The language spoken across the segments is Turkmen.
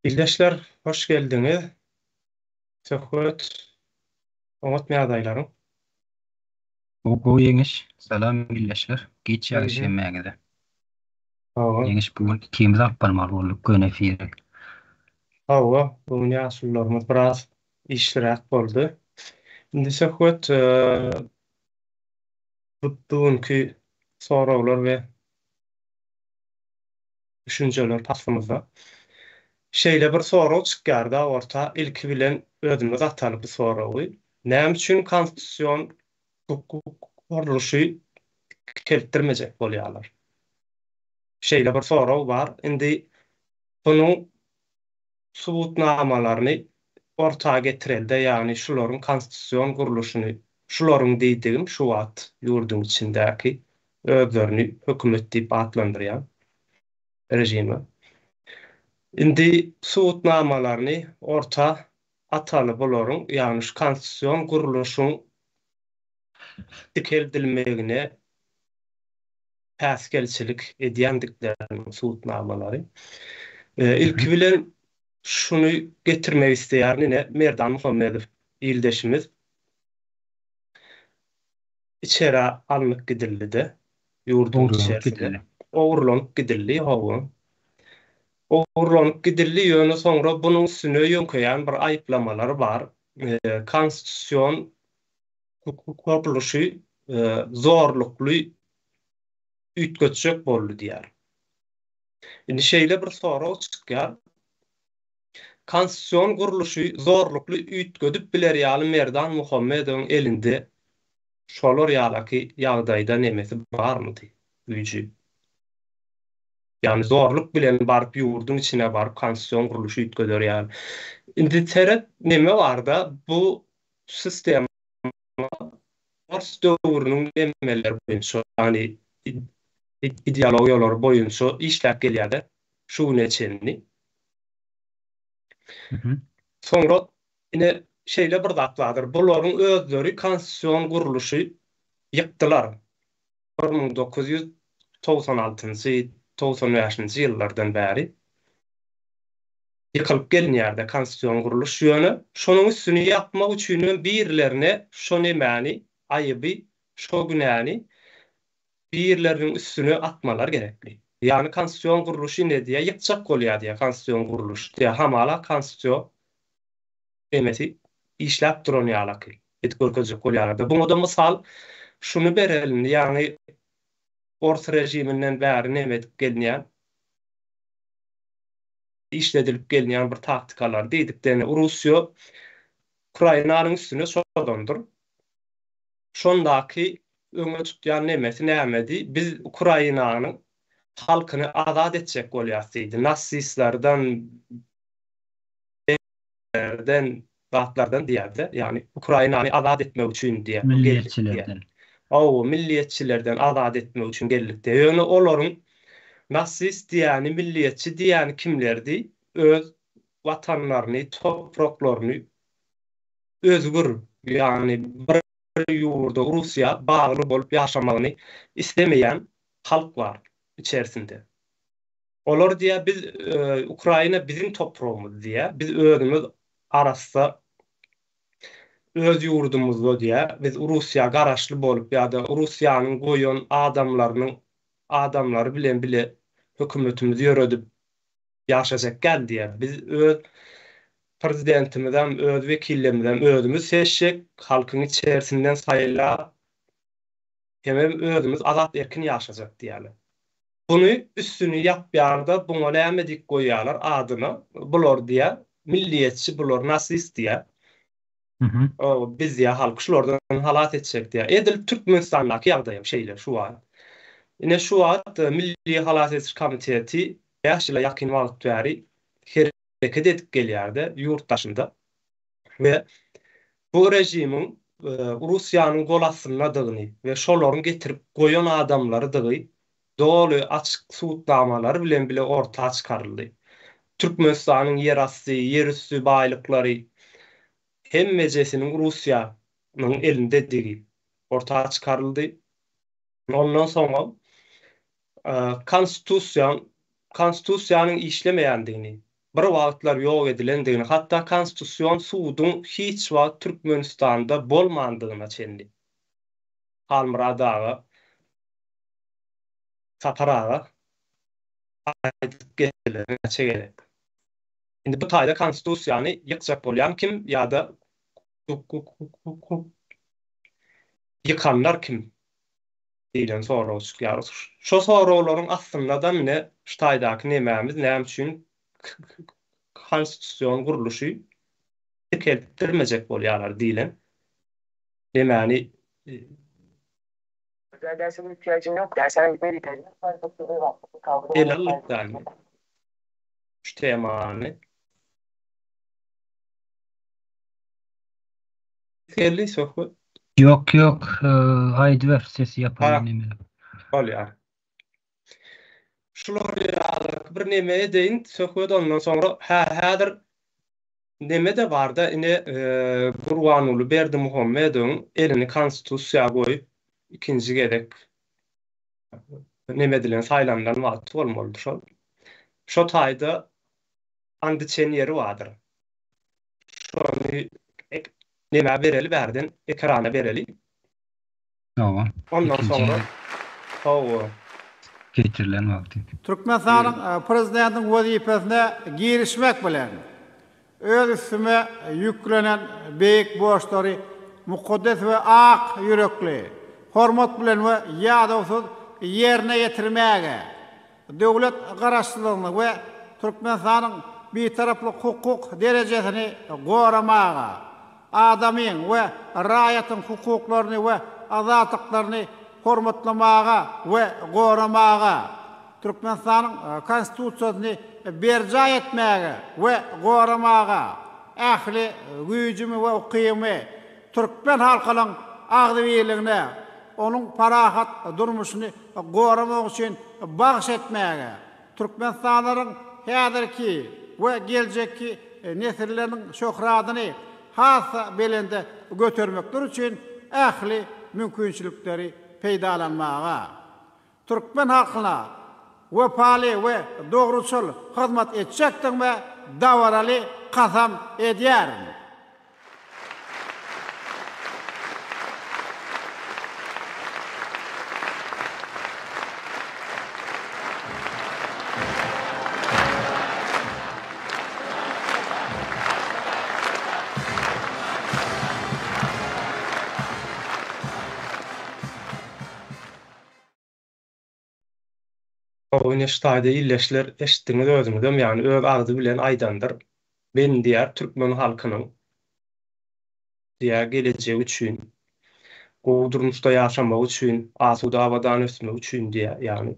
Ildeşler hoş geldiňiz. Söhbet oňatmy ýagdaýlaryň? Gowy gowy Ýeňiş. Salam ildeşler. Giç ýagyş hemmäňize. Hawa. Ýeňiş bu gün ikimiz alyp barmaly bolduk göni efiri. Hawa, bu gün ýaşulularymyz biraz işliräk boldy. Indi Söhbet bu günki soraglar we düşünjeler paslymyzda şeýle bir sorag çykýar-da orta, ilki bilen özümiz ataly bu soragy. Näme üçin konstitusion hukuk gurluşy dikeltdirmejek bolýarlar? Şeýle bir sorag bar. Indi bunuň subutnamalaryny orta getirelde, ýagny şularyň konstitusion gurluşyny, şularyň diýdigim şu wagt ýurduň içindäki özlerini hökümet diýip atlandyrýan režime. Indi subutnamalaryny orta ataly bularyň, ýagny şu konstitusion gurluşyň dikeldilmegine päsgelçilik edýändikleriniň subutnamalary. Ilki bilen şuny getirmek isleýärin, ine, Merdan Muhammedow ildeşimiz içerä alnyp gidildi-de, ýurduň içerisine. Ogurlanyp gidildi, hawa. Ogurlanyp gidildi, ýöne soňra bunuň üstüne ýöňkeýän bir aýyplamalar bar. Konstitusion hukuk gurluşy zorlukly üýtgetjek boldy diýýär. Indi şeýle bir sorag çykýar. Konstitusion gurluşy zorlukly üýtgedip biler ýaly Merdan Muhammedowyň elinde şolar ýalaky ýagdaýda nemesi barmydy, güýji? Ýagny zorluk bilen baryp ýurduň içine baryp konstitusion gurluşy üýtgeder ýaly. Indi seret neme barda bu sistema ors döwrüniň nemeleri boýunça, ýagny ideologiýalary boýunça işläp gelýär-de şu güne çenli. Soňra ine şeýle bir zat bardyr, bularyň özleri konstitusion gurluşy ýykdylar. 1996-njy, 95-nji ýyllardan bäri. Ýykylyp gelinýärde konstitusion gurluş ýöne şonuň üstüni ýapmak üçinem birilerine şo nemäni aýyby şo günäni birleriniň üstüne atmalar gerekli. Ýagny konstitusion gurluşy ine diýýär ýykjak bolýar diýýär konstitusion gurluş diýýär hamala konstituo nemesi işläp duran ýalaky edip görkezjek bolýarlarda. Buňada mysal şuny berelin ýagny ors režiminden bäri neme edip gelinýän işledilip gelinýän bir taktikalar diýdik. Dene Russiýa Ukrainanyň üstüne çozandyr. Şondaky öňe tutýan nemesi nämedi? Biz Ukrainanyň halkyny azat etjek bolýas diýdi. Nasistlerden, den zatlardan diýýärdi. Ýagny Ukrainany azat etmek üçin diýýär. Milliýetçilerden. Hawa, milliýetçilerden azat etmek üçin geldik diýýär. Ýöne olaryň nasist diýýäni, milliýetçi diýýäni kimlerdi? Öz watanlaryny, topraklaryny özgür, ýagny bir ýurda, Russiýa bagly bolup ýaşamagyny islemeýän halk bar içerisinde. Olar diýýär, biz Ukraina biziň topragymyz diýýär, biz özümiz arassa öz ýurdumyzda diýýär, biz Russiýa garaşly bolup ýa-da Russiýanyň goýan adamlarynyň adamlary bilen bile hökümetimizi ýöredip ýaşajak däl diýýär. Biz öz prezidentimizem, öz wekillemizem özümiz seçjek, halkyň içerisinden saýlap hemem özümiz azat-erkin ýaşajak diýýärler. Buny üstüni ýapýarda buňa näme diýip goýýarlar adyna bular diýýär milliýetçi bular nasist diýýär. Biz diýýär halky şulardan halas etjek diýýär. Edil Türkmenistandaky ýagdaýam şeýle şu wagt. Ine şu wagt Milli halas ediş komiteti 5 ýyla ýakyn wagt bäri hereket edip gelýärde ýurt daşynda. We bu režimiň Russiýanyň gol astyndadygyny we şolaryň getirip goýan adamlarydygy doly açyk subutnamalary bilen bile orta çykaryldy. Türkmenistanyň ýerasty, ýerüsti baýlyklary hemmejesiniň Russiýanyň elindedigi orta çykaryldy. Ondan soňam konstitusiýa konstitusiýanyň işlemeýändigini, bir wagtlar ýok edilendigini, hatda Konstitusion suduň hiç wagt Türkmenistanda bolmandygyna çenli Halmyrat aga, Sapar aga aýdyp geçdiler näçe gezek. Indi bu taýda Konstitusiýany ýykjak bolýan kim ýa-da ýykanlar kim diýlen sorag çykýar. Şo soraglaryň astynda-da mine şu taýdaky nemämiz näme üçin konstitusion gurluşy dikeltdirmejek bolýarlar diýlen nemäni ele aldyk indi şu temany. Geldi söhbet. Ýok ýok aýdyber sesi ýapylan neme. Bolýar. Şular ýaly bir neme edeýin söhbet ondan soňra hä häzir neme-de barda ine Gurbanguly Berdimuhamedowyň elini konstitusiýa goýup ikinji gezek neme edilen saýlanylan wagty bolmalydy şol. Şo taýda and içen ýeri bardyr. Şony nemä bereli bärden ekrana bereli. Hawa. Ondan soňra hawa. Geçirilen wagty. Türkmenistanyň Prezidentiniň wezipesine girişmek bilen, öz üstüme ýüklenen beýik borçlary mukaddes we ak ýürekli, hormat bilen we ýadawsyz ýerine ýetirmäge, Döwlet Garaşsyzlygyny we Türkmenistanyň Bitaraplyk hukuk derejesini goramaga, adamyň we raýatyň hukuklaryny we azatlyklaryny hormatlamaga we goramaga, Türkmenistanyň Konstitusiýasyny berjaý etmäge we goramaga ähli güýjümi we ukybymy türkmen halkynyň agzybirligine, onuň parahat durmuşyny goramak üçin bagyş etmäge, türkmenistanlylaryň häzirki we geljekki nesilleriniň şöhratyny has-da belende götermekleri üçin ähli mümkinçilikleri peýdalanmaga, türkmen halkyna wepaly we dogruçyl hyzmat etjekdigime dabaraly kasam edýärin. Hawa ine şu taýda illeşler eşitdiňiz özüňizem ýagny öz agzy bilen aýdandyr. Men diýýär türkmen halkynyň diýýär gelejegi üçin, gowy durmuşda ýaşamagy üçin, asuda abadan ösmegi üçin diýýär ýagny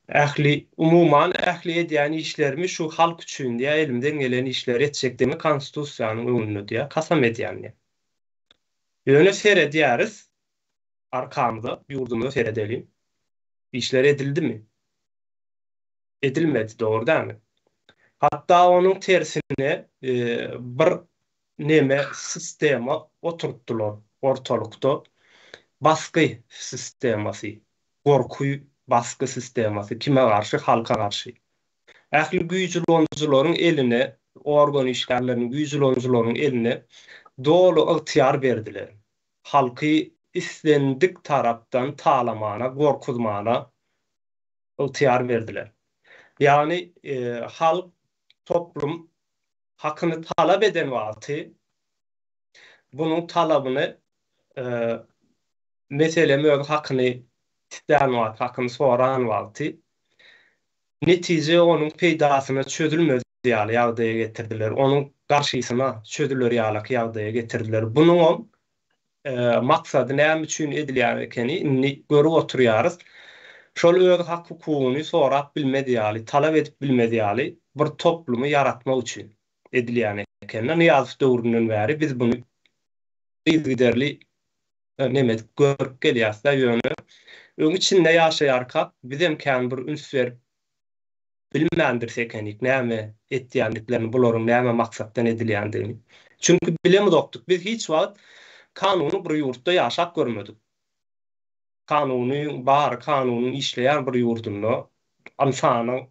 ähli umuman ähli edýän işlerimi şu halk üçin diýýär elimden gelen işleri etjekdigimi konstitusiýanyň öňünde diýýär kasam edýän diýýär. Ýöne seredýäris Arkamyza, ýurdumyza seredeliň. Işler edildimi? Edilmedi, dogry dälmi? Hatda onuň tersine bir neme sistema oturtdylar ortalykda. Basgy sistemasy, gorky basgy sistemasy kime garşy? Halka garşy. Ähli güýç ulanyjylaryň eline, organ işgärleriniň, güýç ulanyjylaryň eline doly ygtyýar berdiler. Halky islendik tarapdan talamana, gorkuzmana ygtyýar berdiler. Ýagny halk, toplum hakyny talap eden wagty bunuň talabyny meselem öz hakyny islän wagty, hakyny soran wagty netije onuň peýdasyna çözülmez ýaly ýagdaýa getirdiler. Onuň garşysyna çözüler ýalaky ýagdaýa getirdiler. Bunuňam maksady näme üçin edilýän ekeni indi görüp oturýarys. Şol öz hak-hukugyny sorap bilmez ýaly, talap edip bilmez ýaly bir toplumy ýaratmak üçin edilýän ekeni. Nyýazow döwründen bäri biz buny yzygiderli neme edip görüp gelýäris-dä, ýöne öň içinde ýaşaýarkak bizem kän bir üns berip Bilmändiris ekenik näme etýändiklerini bularyň näme maksatdan edilýändigini. Çünki bilemizokdyk biz hiç wagt kanuny bir ýurtda ýaşap görmedik. Kanunyň bar kanunyň işleýän bir ýurdunda ynsanyň.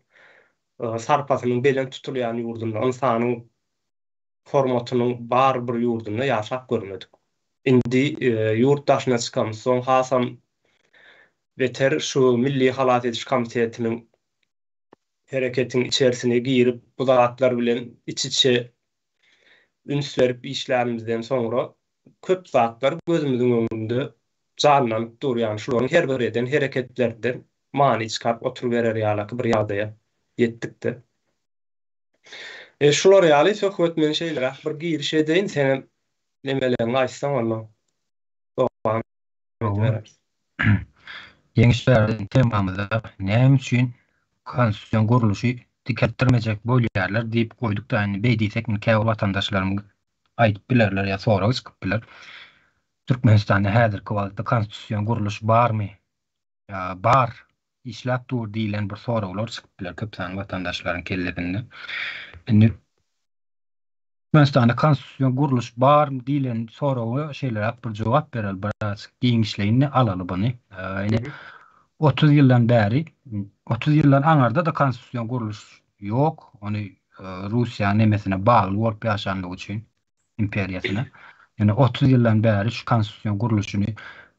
sarpasynyň belent tutulýan ýurdunda, ynsanyň hormatynyň bar bir ýurdunda ýaşap görmedik. Indi ýurt daşyna çykamyzsoň hasam beter şu Milli halas ediş komitetiniň hereketiň içerisine girip bu zatlar bilen iç-içe üns berip işlänimizden soňra köp zatlar gözümiziň öňünde janlanyp dur, ýagny şularyň her bir eden hereketlerinden many çykaryp oturyberer ýalaky bir ýagdaýa ýetdik-de. E, şular ýaly söhbet men şeýleräk bir giriş edeýin, senem nemeleriňi aýtsaň onda dowam edibereris. Ýeňiş bärde temamyza näme üçin konstitusion gurluşy dikeltdirmejek bolýarlar diýip goýduk-da indi beý diýsek indi käbir watandaşlarymyz aýdyp bilerler ýa sorag çykyp biler. Türkmenistanda häzirki wagtda konstitusion gurluş barmy? Ýa bar, işläp dur diýlen bir soraglar çykyp biler köp sanly watandaşlaryň kellesinde. Indi Türkmenistanda konstitusion gurluş barmy diýlen soraga şeýleräk bir jogap bereli, biraz giňişleýin alaly buny. Indi 30 ýyldan bäri, 30 ýyldan aňarda-da konstitusion gurluş ýok. Ony Russiýanyň nemesine bagly bolup ýaşanlygy üçin imperiýasyna. Ýöne 30 ýyldan bäri şu konstitusion gurluşyny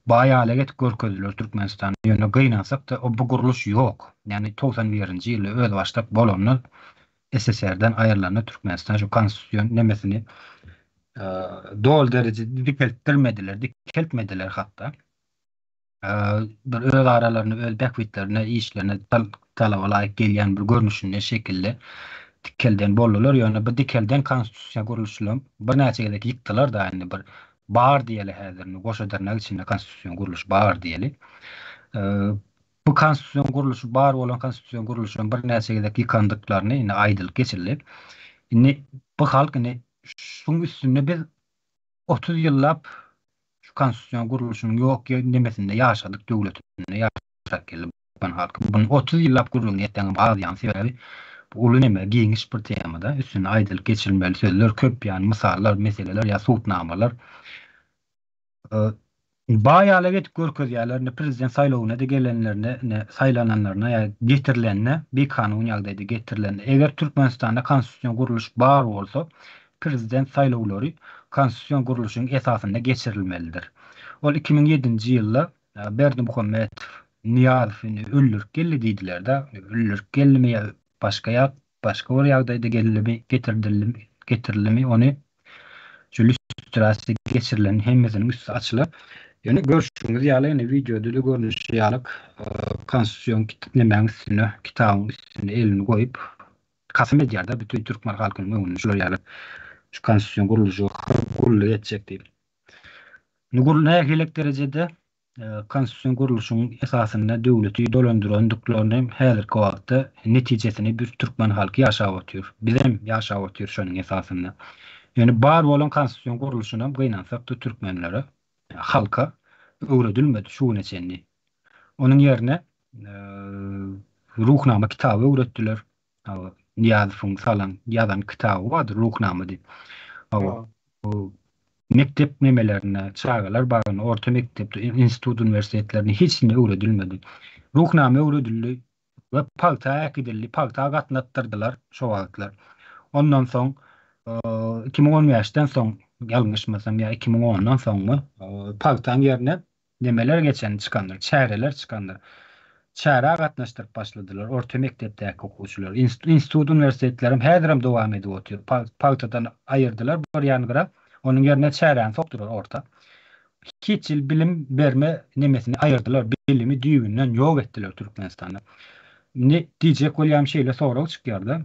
baý alyk edip görkezdiler Türkmenistanda. Ýöne gynansak-da bu gurluş ýok. Ýagny 91-nji ýylda özbaşdak bolanda SSR-den aýrylanda Türkmenistan şu konstitusion nemesini doly derejede dikeltdirmediler, dikeltmediler hatda. Bir öz aralarynda öz bähbitlerine, işlerine talaba laýyk gelýän bir görnüşinde, şekilde dikelden boldular. Ýöne bu dikelden konstitusiýa gurluşyny birnäçe gezek ýykdylar-da, indi bir bar diýeli häzir, indi goşa dyrnak içinde konstitusion gurluş bar diýeli. Bu konstitusion gurluşy bar bolan konstitusion gurluşy birnäçe gezek ýykandyklaryny indi aýdylyp geçildi. Indi bu halk indi şuň üstünde biz 30 ýyllap şu konstitusion gurluşynyň ýok nemesinde ýaşadyk döwletinde ýaşap geldi türkmen halky. Buny 30 ýyllap gürrüňini etseňem az ýaly sebäbi bu uly neme giňiş bir temada üstünde aýdylyp geçilmeli sözler köp ýany mysallar meseleler ýa subutnamalar. Baý ýalak edip görkezýärler, indi prezident saýlawyna-da gelenlerinde, indi saýlananlaryna ýa getirilende, bikanun ýagdaýda getirilende, eger Türkmenistanda konstitusion gurluş bar bolsa, prezident saýlawlary konstitusion gurluşyň esasynda geçirilmelidir. Ol 2007-nji ýylda Berdimuhamedow Nyýazow indi öldürip geldi diýdiler-de, öldürip geldimi ýa başga ýa başga bir ýagdaýda geldimi, getirdildimi, getirilimi ony şu lýustrasiýa geçirilen hemmesiniň üsti açylar. Ýöne görşüňiz ýaly ýene wideoda-da görnüşi ýaly konstitusion nemäň üstüne, kitabyň üstüne elini goýup kasam edýär-de bütin türkmen halkynyň öňünde şular ýaly şu konstitusion gurluşa gulluk etjek diýip. Indi nähili derejede Konstitusion gurluşyň esasynda döwleti dolandyrandyklaryny häzirki wagtda netijesini bir türkmen halky ýaşap otyr. Bizem ýaşap otyrys şonuň esasynda. Ýöne bar bolan konstitusion gurluşynam gynansakda türkmenlere, halka öwredilmedi şu güne çenli. Onuň ýerine Ruhnama kitaby öwretdiler. Nyýazowyň salan, ýazan kitaby bardyr, Ruhnama diýip. Hawa. Mekdep nemelerinde, çagalar bagynda, orta mekdepde, institut, uniwersitetlerinde hiçinde öwredilmedi. Ruhnama öwredildi we pagta äkidildi, pagta gatnatdyrdylar şo wagtlar. Ondan soň 2015-den soň, ýalňyşmasam ýa 2010-dan soňmy, pagtaň ýerine Nemeler geçen çykandyr, çäreler çykandyr. Çärä gatnaşdyryp başladylar orta mekdepdäki okuwçylary. Institut, uniwersitetlerem häzirem dowam edip otyr. Pagtadan aýyrdylar bir ýangyra, onuň ýerine çäräni sokdular orta. Hiç hili bilim berme nemesini aýyrdylar, bilimi düýbünden ýok etdiler Türkmenistanda. Indi diýjek bolýanym şeýle sorag çykýar-da,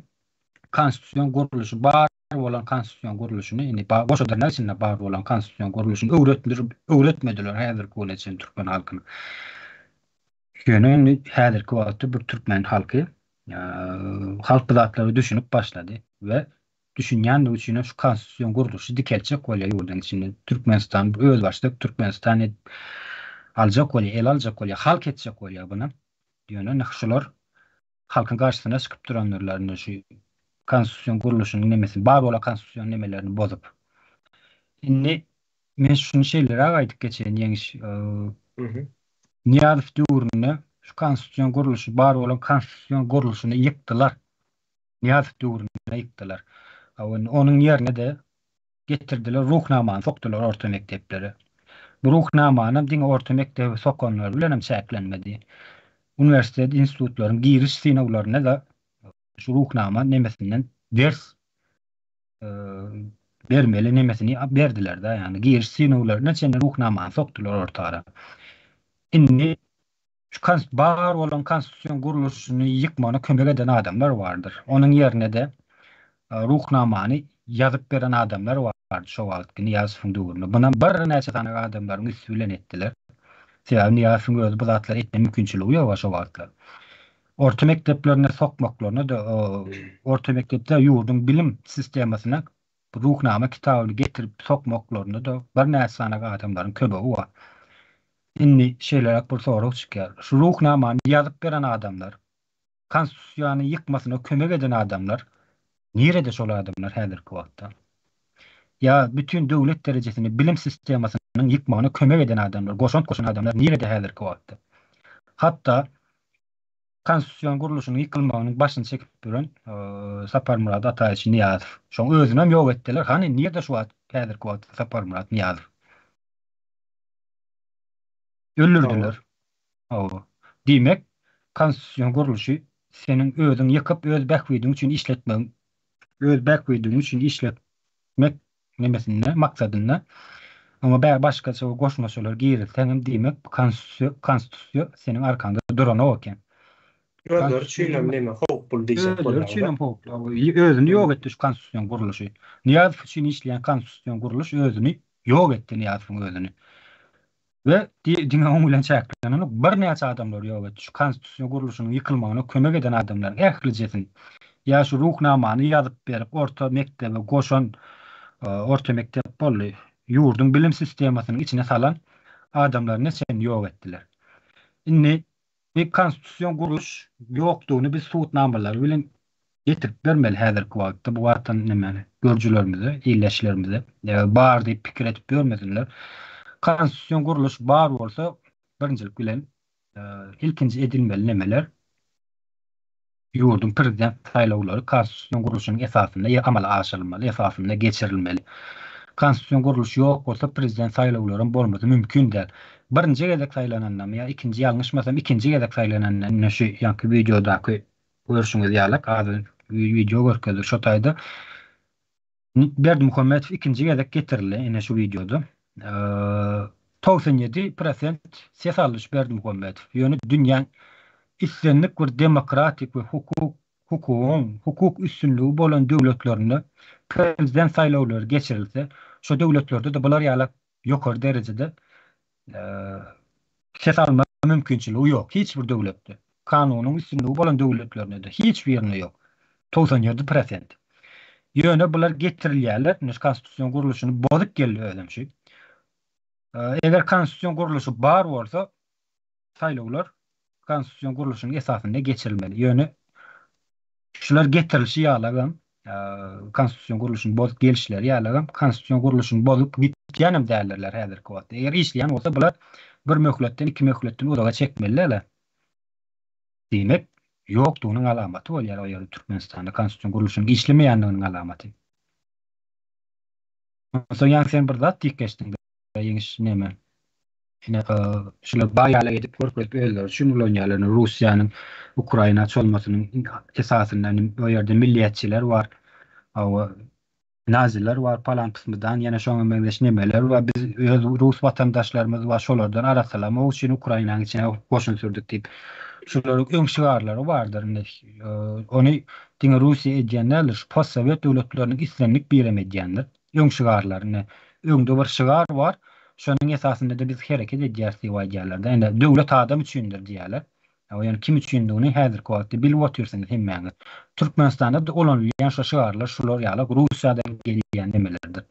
konstitusion gurluşy bar bolan konstitusion gurluşyny indi goşa dyrnak içinde bar bolan konstitusion gurluşyny öwretmediler häzirki güne çenli türkmen halkyna. Ýöne indi häzirki wagtda bir türkmen halky halk bu zatlara düşünip başlady we düşünýändigi üçin hem şu konstitusion gurluşy dikeltjek bolýar ýurduň içinde. Türkmenistan özbaşdak Türkmenistan edip aljak bolýar, ele aljak bolýar, halk etjek bolýar buny. Ýöne şular halkyň garşysyna çykyp durandyrlar indi şu konstitusion gurluşynyň nemesini bar bolan konstitusion nemelerini bozup. Indi men şuny şeýleräk aýdyp geçeýin Ýeňiş. Nyýazow döwründe şu konstitusion gurluşy bar bolan konstitusion gurluşyny ýykdylar. Nyýazow döwründe ýykdylar. Onuň ýerine-de getirdiler Ruhnamany sokdular orta mekdeplere. Bu Ruhnamanam diňe orta mekdebe sokanlar bilenem çäklenmedi. Uniwersitet, institutlaryň giriş synaglarynda-da şu Ruhnama nemesinden ders bermeli nemesini berdiler-de, ýagny giriş synaglaryna çenli Ruhnamany sokdular orta ara. Indi Şu bar bolan konstitusion gurluşyny ýykmagyna kömek eden adamlar bardyr. Onuň ýerine-de Ruhnamany ýazyp beren adamlar bardy şo wagtky Nyýazowyň döwründe. Bunam birnäçe sany adamlaryň üsti bilen etdiler. Sebäbi Nyýazowyň özi bu zatlary etme mümkinçiligi ýok şo wagtlar. Orta mekdeplerine sokmaklaryna-da orta mekdepde ýurduň bilim sistemasyna Ruhnama kitabyny getirip sokmaklarynda-da birnäçe sany adamlaryň kömegi bar. Indi şeýleräk bir sorag çykýar. Şu Ruhnamany ýazyp beren adamlar, Konstitusiýany ýykmasyna kömek eden adamlar nirede şol adamlar häzirki wagtda? Ýa bütin döwlet derejesinde bilim sistemasynyň ýykmagyna kömek eden adamlar, goşant goşan adamlar nirede häzirki wagtda? Hatda Konstitusion gurluşynyň ýykylmagynyň başyny çekip ýören Saparmyrat Ataýewiç Nyýazow. Şoň özünem ýok etdiler. Hany nirde şu wagt häzirki wagt Saparmyrat Nyýazow? Öldürdiler. Hawa. Diýmek, konstitusion gurluşy seniň özüň ýykyp öz bähbidiň üçin işletmegiň öz bähbidiň üçin işletmek nemesinde, maksadynda oňa bä başgaça goşmaçalar girizseňem diýmek bu konstitusiýa konstitusiýa seniň arkaňda duranok eken. Özleri üçinem neme howply diýjek Özleri üçinem howply. Özüni ýok etdi şu konstitusion gurluşy. Nyýazow üçin işleýän konstitusion gurluş özüni ýok etdi Nyýazowyň özüni. We diňe oň bilen çäklenenok, birnäçe adamlary ýok etdi. Şu konstitusion gurluşynyň ýykylmagyna kömek eden adamlaryň ählijesini, ýa şu Ruhnamany ýazyp berip orta mekdebe goşan, orta mekdep boldy, ýurduň bilim sistemasynyň içine salan adamlaryna çenli ýok etdiler. Indi Bir konstitusion gurluş ýokdugyny biz subutnamalary bilen getirip bermeli häzirki wagtda bu watan nemeni görüjilerimize, ildeşlerimize bar diýip pikir edip ýörmesinler. Konstitusion gurluş bar bolsa birinjilik bilen ilkinji edilmeli nemeler Ýurduň prezident saýlawlary konstitusion gurluşynyň esasynda amala aşyrylmaly, esasynda geçirilmeli. Konstitusion gurluş ýok bolsa prezident saýlawlaram bolmasy mümkin däl. Birinji gezek saýlanandamy ýa ikinji ýalňyşmasam ikinji gezek saýlananda ine şu ýaňky wideodaky görşüňiz ýalak az wideo görkezdik şo taýda Berdimuhamedow ikinji gezek getirildi ine şu wideoda. 97 prosent ses aldy şu Berdimuhamedow. Ýöne dünýäň islendik bir demokratik we hukuk hukugyň hukuk üstünligi bolan döwletlerinde prezident saýlawlary geçirilse, şo döwletlerde-de bular ýaly ýokary derejede ses alma mümkinçiligi ýok hiç bir döwletde. Kanunyň üstünligi bolan döwletlerinde-de hiç birinde ýok. 97 prosent. Ýöne bular getirilýärler, indi şu konstitusion gurluşyny bozup geldi özem şu. Eger konstitusion gurluşy bar bolsa, saýlawlar konstitusion gurluşynyň esasynda geçirilmeli. Ýöne şular getirilişi ýalagam, konstitusion gurluşyny bozup gelişleri ýalagam, konstitusion gurluşyny bozup gitýänem däldirler häzirki wagtda. Eger işleýän bolsa bular bir möhletden, iki möhletden uzaga çekmeli däl-ä. Diýmek, ýokdugynyň alamaty bolýar o ýerde Türkmenistanda konstitusion gurluşynyň işlemeýändiginiň alamaty. Onsoň ýaňy sen bir zat diýip geçdiň, Ýeňiş neme? Ine, şular bar ýaly edip görkezip özleri üçin ulanýarlar. Ine, Russiýanyň Ukraina çozmasynyň esasynda indi o ýerde milliýetçiler bar. Hawa, naziler bar, palan pysmydan, ýene şoňa meňzeş nemeler bar. Biz öz rus watandaşlarymyz bar, şolardan arassalamak üçin Ukrainanyň içine goşun sürdük diýip. Şularyň öň şygarlary bardyr. Indi ony diňe Russiýa edýän däldir, şu postsowet döwletleriniň islendik birem edýändir. Öň şygarlaryny. Öňde bir şygar bar, şonuň esasynda-da biz hereket edýäris diýip aýdýarlar-da. Indi döwlet adam üçindir diýýärler. Ýöne kim üçindigini häzirki wagtda bilip otyrsyňyz hemmäňiz. Türkmenistanda-da ulanylýan şo şygarlar şular ýaly Russiýadan gelýän nemelerdir.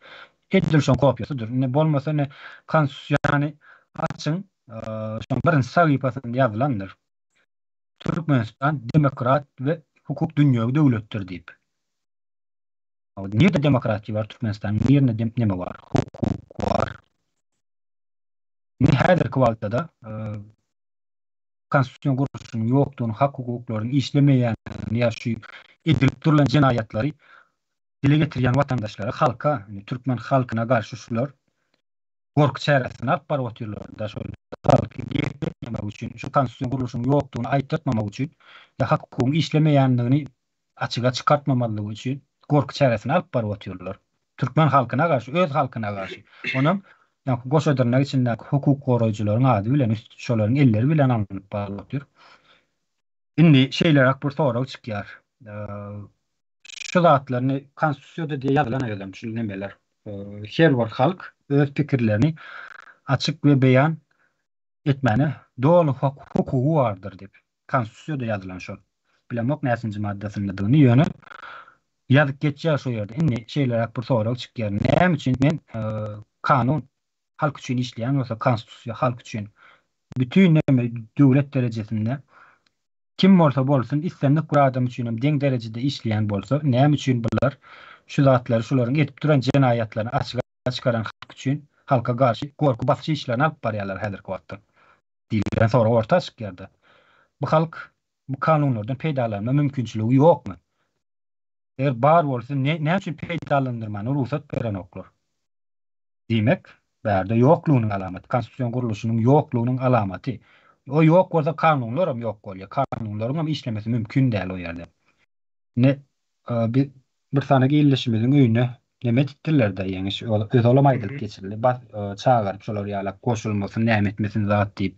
Edil şoň kopiýasydyr. Indi bolmasa indi Konstitusiýany açyň, şoň birinji sahypasynda ýazylandyr. Türkmenistan demokrat we hukuk dünýewi döwletdir diýip. Nirde demokratiýa bar Türkmenistanyň nirinde neme bar hukuk bar. Indi häzirki wagtda-da konstitusion gurluşynyň ýokdugyny, hak hukuklaryň işlemeýändigini ýa şu. Edilip durlan jenaýatlary dile getirýän watandaşlara, halka, türkmen halkyna garşy şular gorky çäresini alyp baryp otyrlar-da, şol halky gepletmemek üçin, şu konstitusion gurluşyň ýokdugyny aýtdyrtmamak üçin ýa hak-hukugyň işlemeýändigini açyga çykartmamazlygy üçin gorky çäresini alyp baryp otyrlar. Türkmen halkyna garşy, öz halkyna garşy. Onam ýaňky goşa dyrnak içindäki hukuk goraýjylaryň ady bilen, üst şolaryň elleri bilen alnyp barylyp otyr. Indi şeýleräk bir sorag çykýar. Şu zatlaryny konstitusiýada diýe ýazylan özem şu nemeler. Her bir halk öz pikirlerini açyk we beýan etmäne doly hukugy bardyr diýip. Konstitusiýada ýazylan şol. Bilemok näçinji maddasyndadygyny ýöne ýazyp geçýär şo ýerde. Indi şeýleräk bir sorag çykýar. Näme üçin men kanun halk üçin işleýän bolsa konstitusiýa halk üçin bütin neme döwlet derejesinde kim bolsa bolsun islendik bir adam üçin hem deň derejede işleýän bolsa näme üçin bular şu zatlary şularyň edip duran jenaýatlaryny açyga çykaran halk üçin halka garşy gorky basyş işlerini alyp barýarlar häzirki wagtda diýlen sorag orta çykýarda. Bu halk bu kanunlardan peýdalanma mümkinçiligi ýokmy? Eger bar bolsa näme üçin peýdalandyrmana rugsat berenoklar? Diýmek, bärde ýoklugynyň alamaty, konstitusion gurluşynyň ýoklugynyň alamaty. O ýok bolsa kanunlaram ýok bolýar. Kanunlaryň hem işlemesi mümkin däl o ýerde. Indi bir bir sany ildeşimiziň öýüne neme etdiler-de, ýeňiş, özolam aýdylyp geçirildi. Bas çagyryp şolar ýalak goşulmasyn, näme etmesin zat diýip.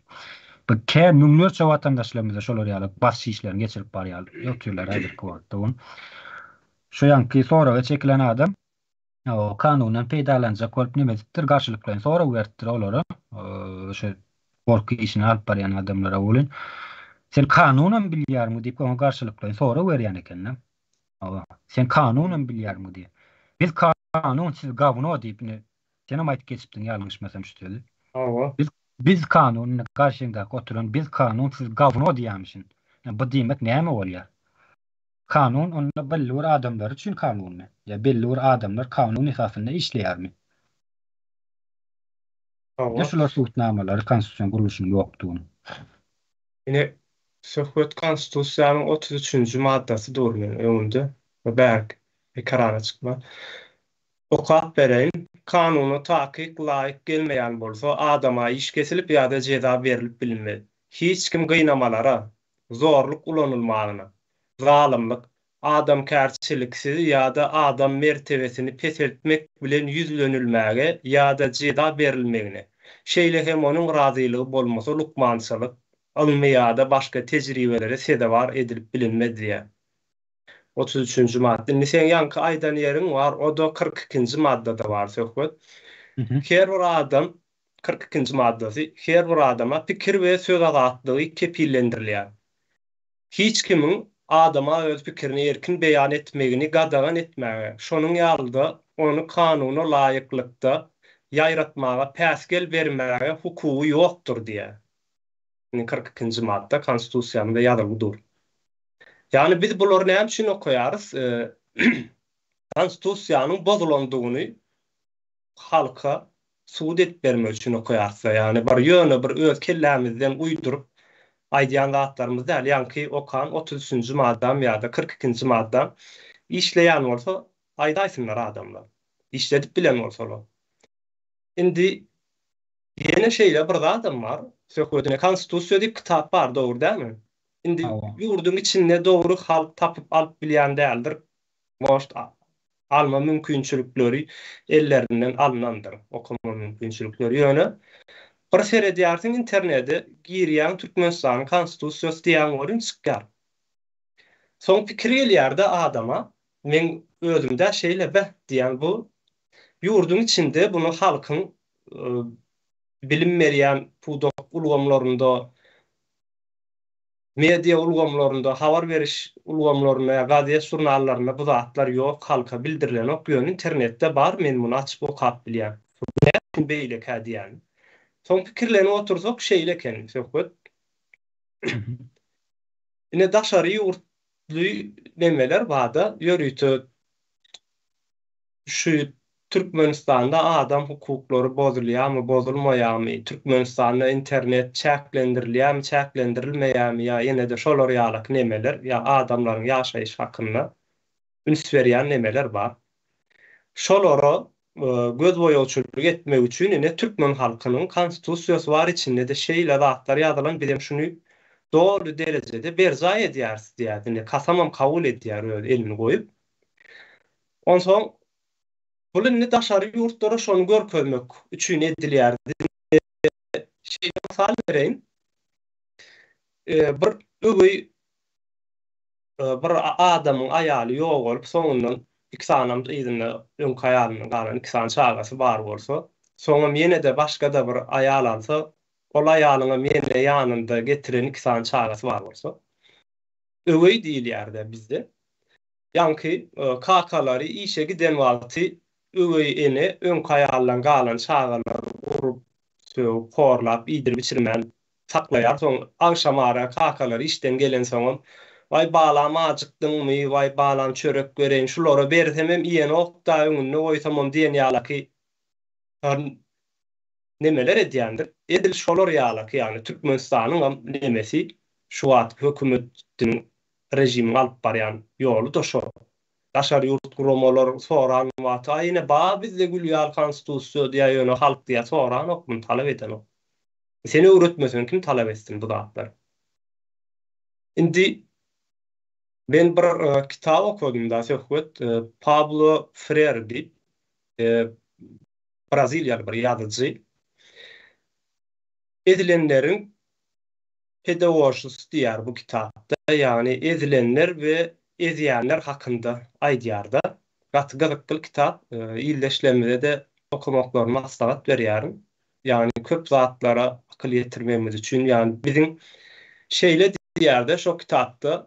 Bir kän müňlerçe watandaşlarymyza şolar ýalak basyş işlerini geçirip barýar, otyrlar häzirki wagtda. Şu ýaňky soraga çekilen adam O kanundan peýdalanjak bolup neme edipdir, garşylyklaýyn sorag beripdir olara, şu gorky işini alyp barýan adamlara welin, sen kanunam bilýärmiň diýip oňa garşylyklaýyn sorag berýän ekende. Hawa, sen kanunam bilýärmiň diýip. Biz kanun, siz gawno diýip indi senem aýdyp geçipdiň ýalňyşmasam şu sözi. Hawa. Biz biz kanun indi garşyňdaky oturan biz kanun siz gawno diýýärmişin. Bu diýmek näme bolýar? Kanun onda belli bir adamlar üçin kanunmy? Ýa belli bir adamlar kanun esasynda işleýärmi? Hawa. Ine şular subutnamalary konstitusion gurluşyň ýokdugyny. Ine söhbet konstitusiýanyň 33-nji maddasy dur meniň öňümde we bärk ekrana çykman. Okap bereýin. Kanuna takyk laýyk gelmeýän bolsa adama iş kesilip ýa-da jeza berlip bilinmez. Hiç kim gynamalara, zorluk ulanylmagyna, zalymlyk, adamkärçiliksiz ýa-da adam mertebesini peseltmek bilen ýüzlenilmäge ýa-da jeza berilmegine, şeýle hem onuň razylygy bolmasa lukmançylyk, ylmy ýa-da başga tejribelere sezewar edilip bilinmez diýýär. 33-nji madda. Indi seň ýaňky aýdan ýeriň bar, o-da 42-nji maddada bar söhbet. Her bir adam, 42-nji maddasy, her bir adama pikir we söz azatlygy kepillendirilýär. Hiç kimiň adama öz pikirini erkin beýan etmegini gadagan etmäge, şonuň ýaly-da ony kanuna laýyklykda ýaýratmaga päsgel bermäge hukugy ýokdur diýýär. Indi 42-nji madda Konstitusiýamyzda ýazylgy dur. Ýagny biz bulary näme üçin okaýarys? Konstitusiýanyň bozulandygyny halka subut edip bermek üçin okaýarys-da. Ýagny bir ýöne bir öz kellämizden uýduryp aýdýan zatlarymyz däl. Ýaňky okan 33-nji maddam ýa-da 42-nji maddam işleýän bolsa aýdaýsynlar adamlar. Işledip bilen bolsalar. Indi Ýene şeýle bir zadam bar, söhbedine Konstitusiýa diýip kitap bar, dogry dälmi? Indi ýurduň içinde dogry halk tapyp alyp bilýän däldir. Может, alma mümkinçilikleri ellerinden alnandyr, okama mümkinçilikleri. Ýöne bir seredýärsiň internede girýäň Türkmenistanyň Konstitusiýasy diýýäň welin çykýar. Soň pikir gelýär-de adama, meň özümdä şeýle beh diýýän bu ýurduň içinde bunu halkyň bilim berýän pudak ulgamlarynda, media ulgamlarynda, habar beriş ulgamlarynda ýa gazet-žurnallarynda bu zatlar ýok, halka bildirilenok, ýöne internetde bar, men muny açyp okap bilýän. Näme üçin beýlekä diýýän. Soň pikirlenip otursak şeýle eken söhbet. Ine daşary ýurtly nemeler barda ýörite şu Türkmenistanda adam hukuklary bozulýarmy, bozulmaýarmy, Türkmenistanda internet çäklendirilýärmi, çäklendirilmeýärmi ýa ýene-de şolar ýalaky nemeler ýa adamlaryň ýaşaýşy hakynda. Üns berýän nemeler bar. Şolara gözboýagçylyk etmek üçin ine türkmen halkynyň konstitusiýasy bar içinde-de şeýle zatlar ýazylan bizem şuny doly derejede berjaý edýäris diýýär ine kasamam kabul edýär öz elini goýup. Onsoň bul indi daşary ýurtlara şony görkezmek üçin edilýär. Şeýle mysal bereýin. Bir öweý bir adamyň aýaly ýogalyp, soňundan iki sanam yzynda öňki aýalyndan galan iki sany çagasy bar bolsa, soňam ýene-de başga-da bir aýal alsa, ol aýalyňam ýene ýanynda getiren iki sany çagasy bar bolsa, öweý diýilýär-dä bizde. Ýaňky kakalary işe giden wagty öweý ene öňki aýalyndan galan çagalary urup, sögüp, horlap, iýdirip-içirmän saklaýar. Soň agşamara kakalary işden gelensoňam, Waý, balam ajykdyňmy, waý, balam çörek bereýin, şulara bersemem iýenok-da, öňünde goýsamam diýen ýalaky nemeler edýändir. Edil şolar ýalaky, ýagny Türkmenistanyňam nemesi, şu wagtky hökümetiniň, režimiň alyp barýan ýoly-da şo. Daşary ýurt guramalar soran wagty, aý ine bar bizde gül ýaly konstitusiýa diýýär, ýöne halk diýýär soranok muny, talap edenok. Sen öwretmeseň kim talap etsin bu zatlary. Indi men bir kitap okadym-da söhbet Pablo Frere diýip, braziliýaly bir ýazyjy. Ezilenleriň pedagojysy diýýär bu kitapda, ýagny ezilenler we ezýänler hakynda aýdýar-da. Gaty gyzykly kitap, ildeşlerimize-de okamaklaryny maslahat berýärin. Ýagny köp zatlara akyl ýetirmegimiz üçin, ýagny biziň şeýle diýýär-de şo kitapda,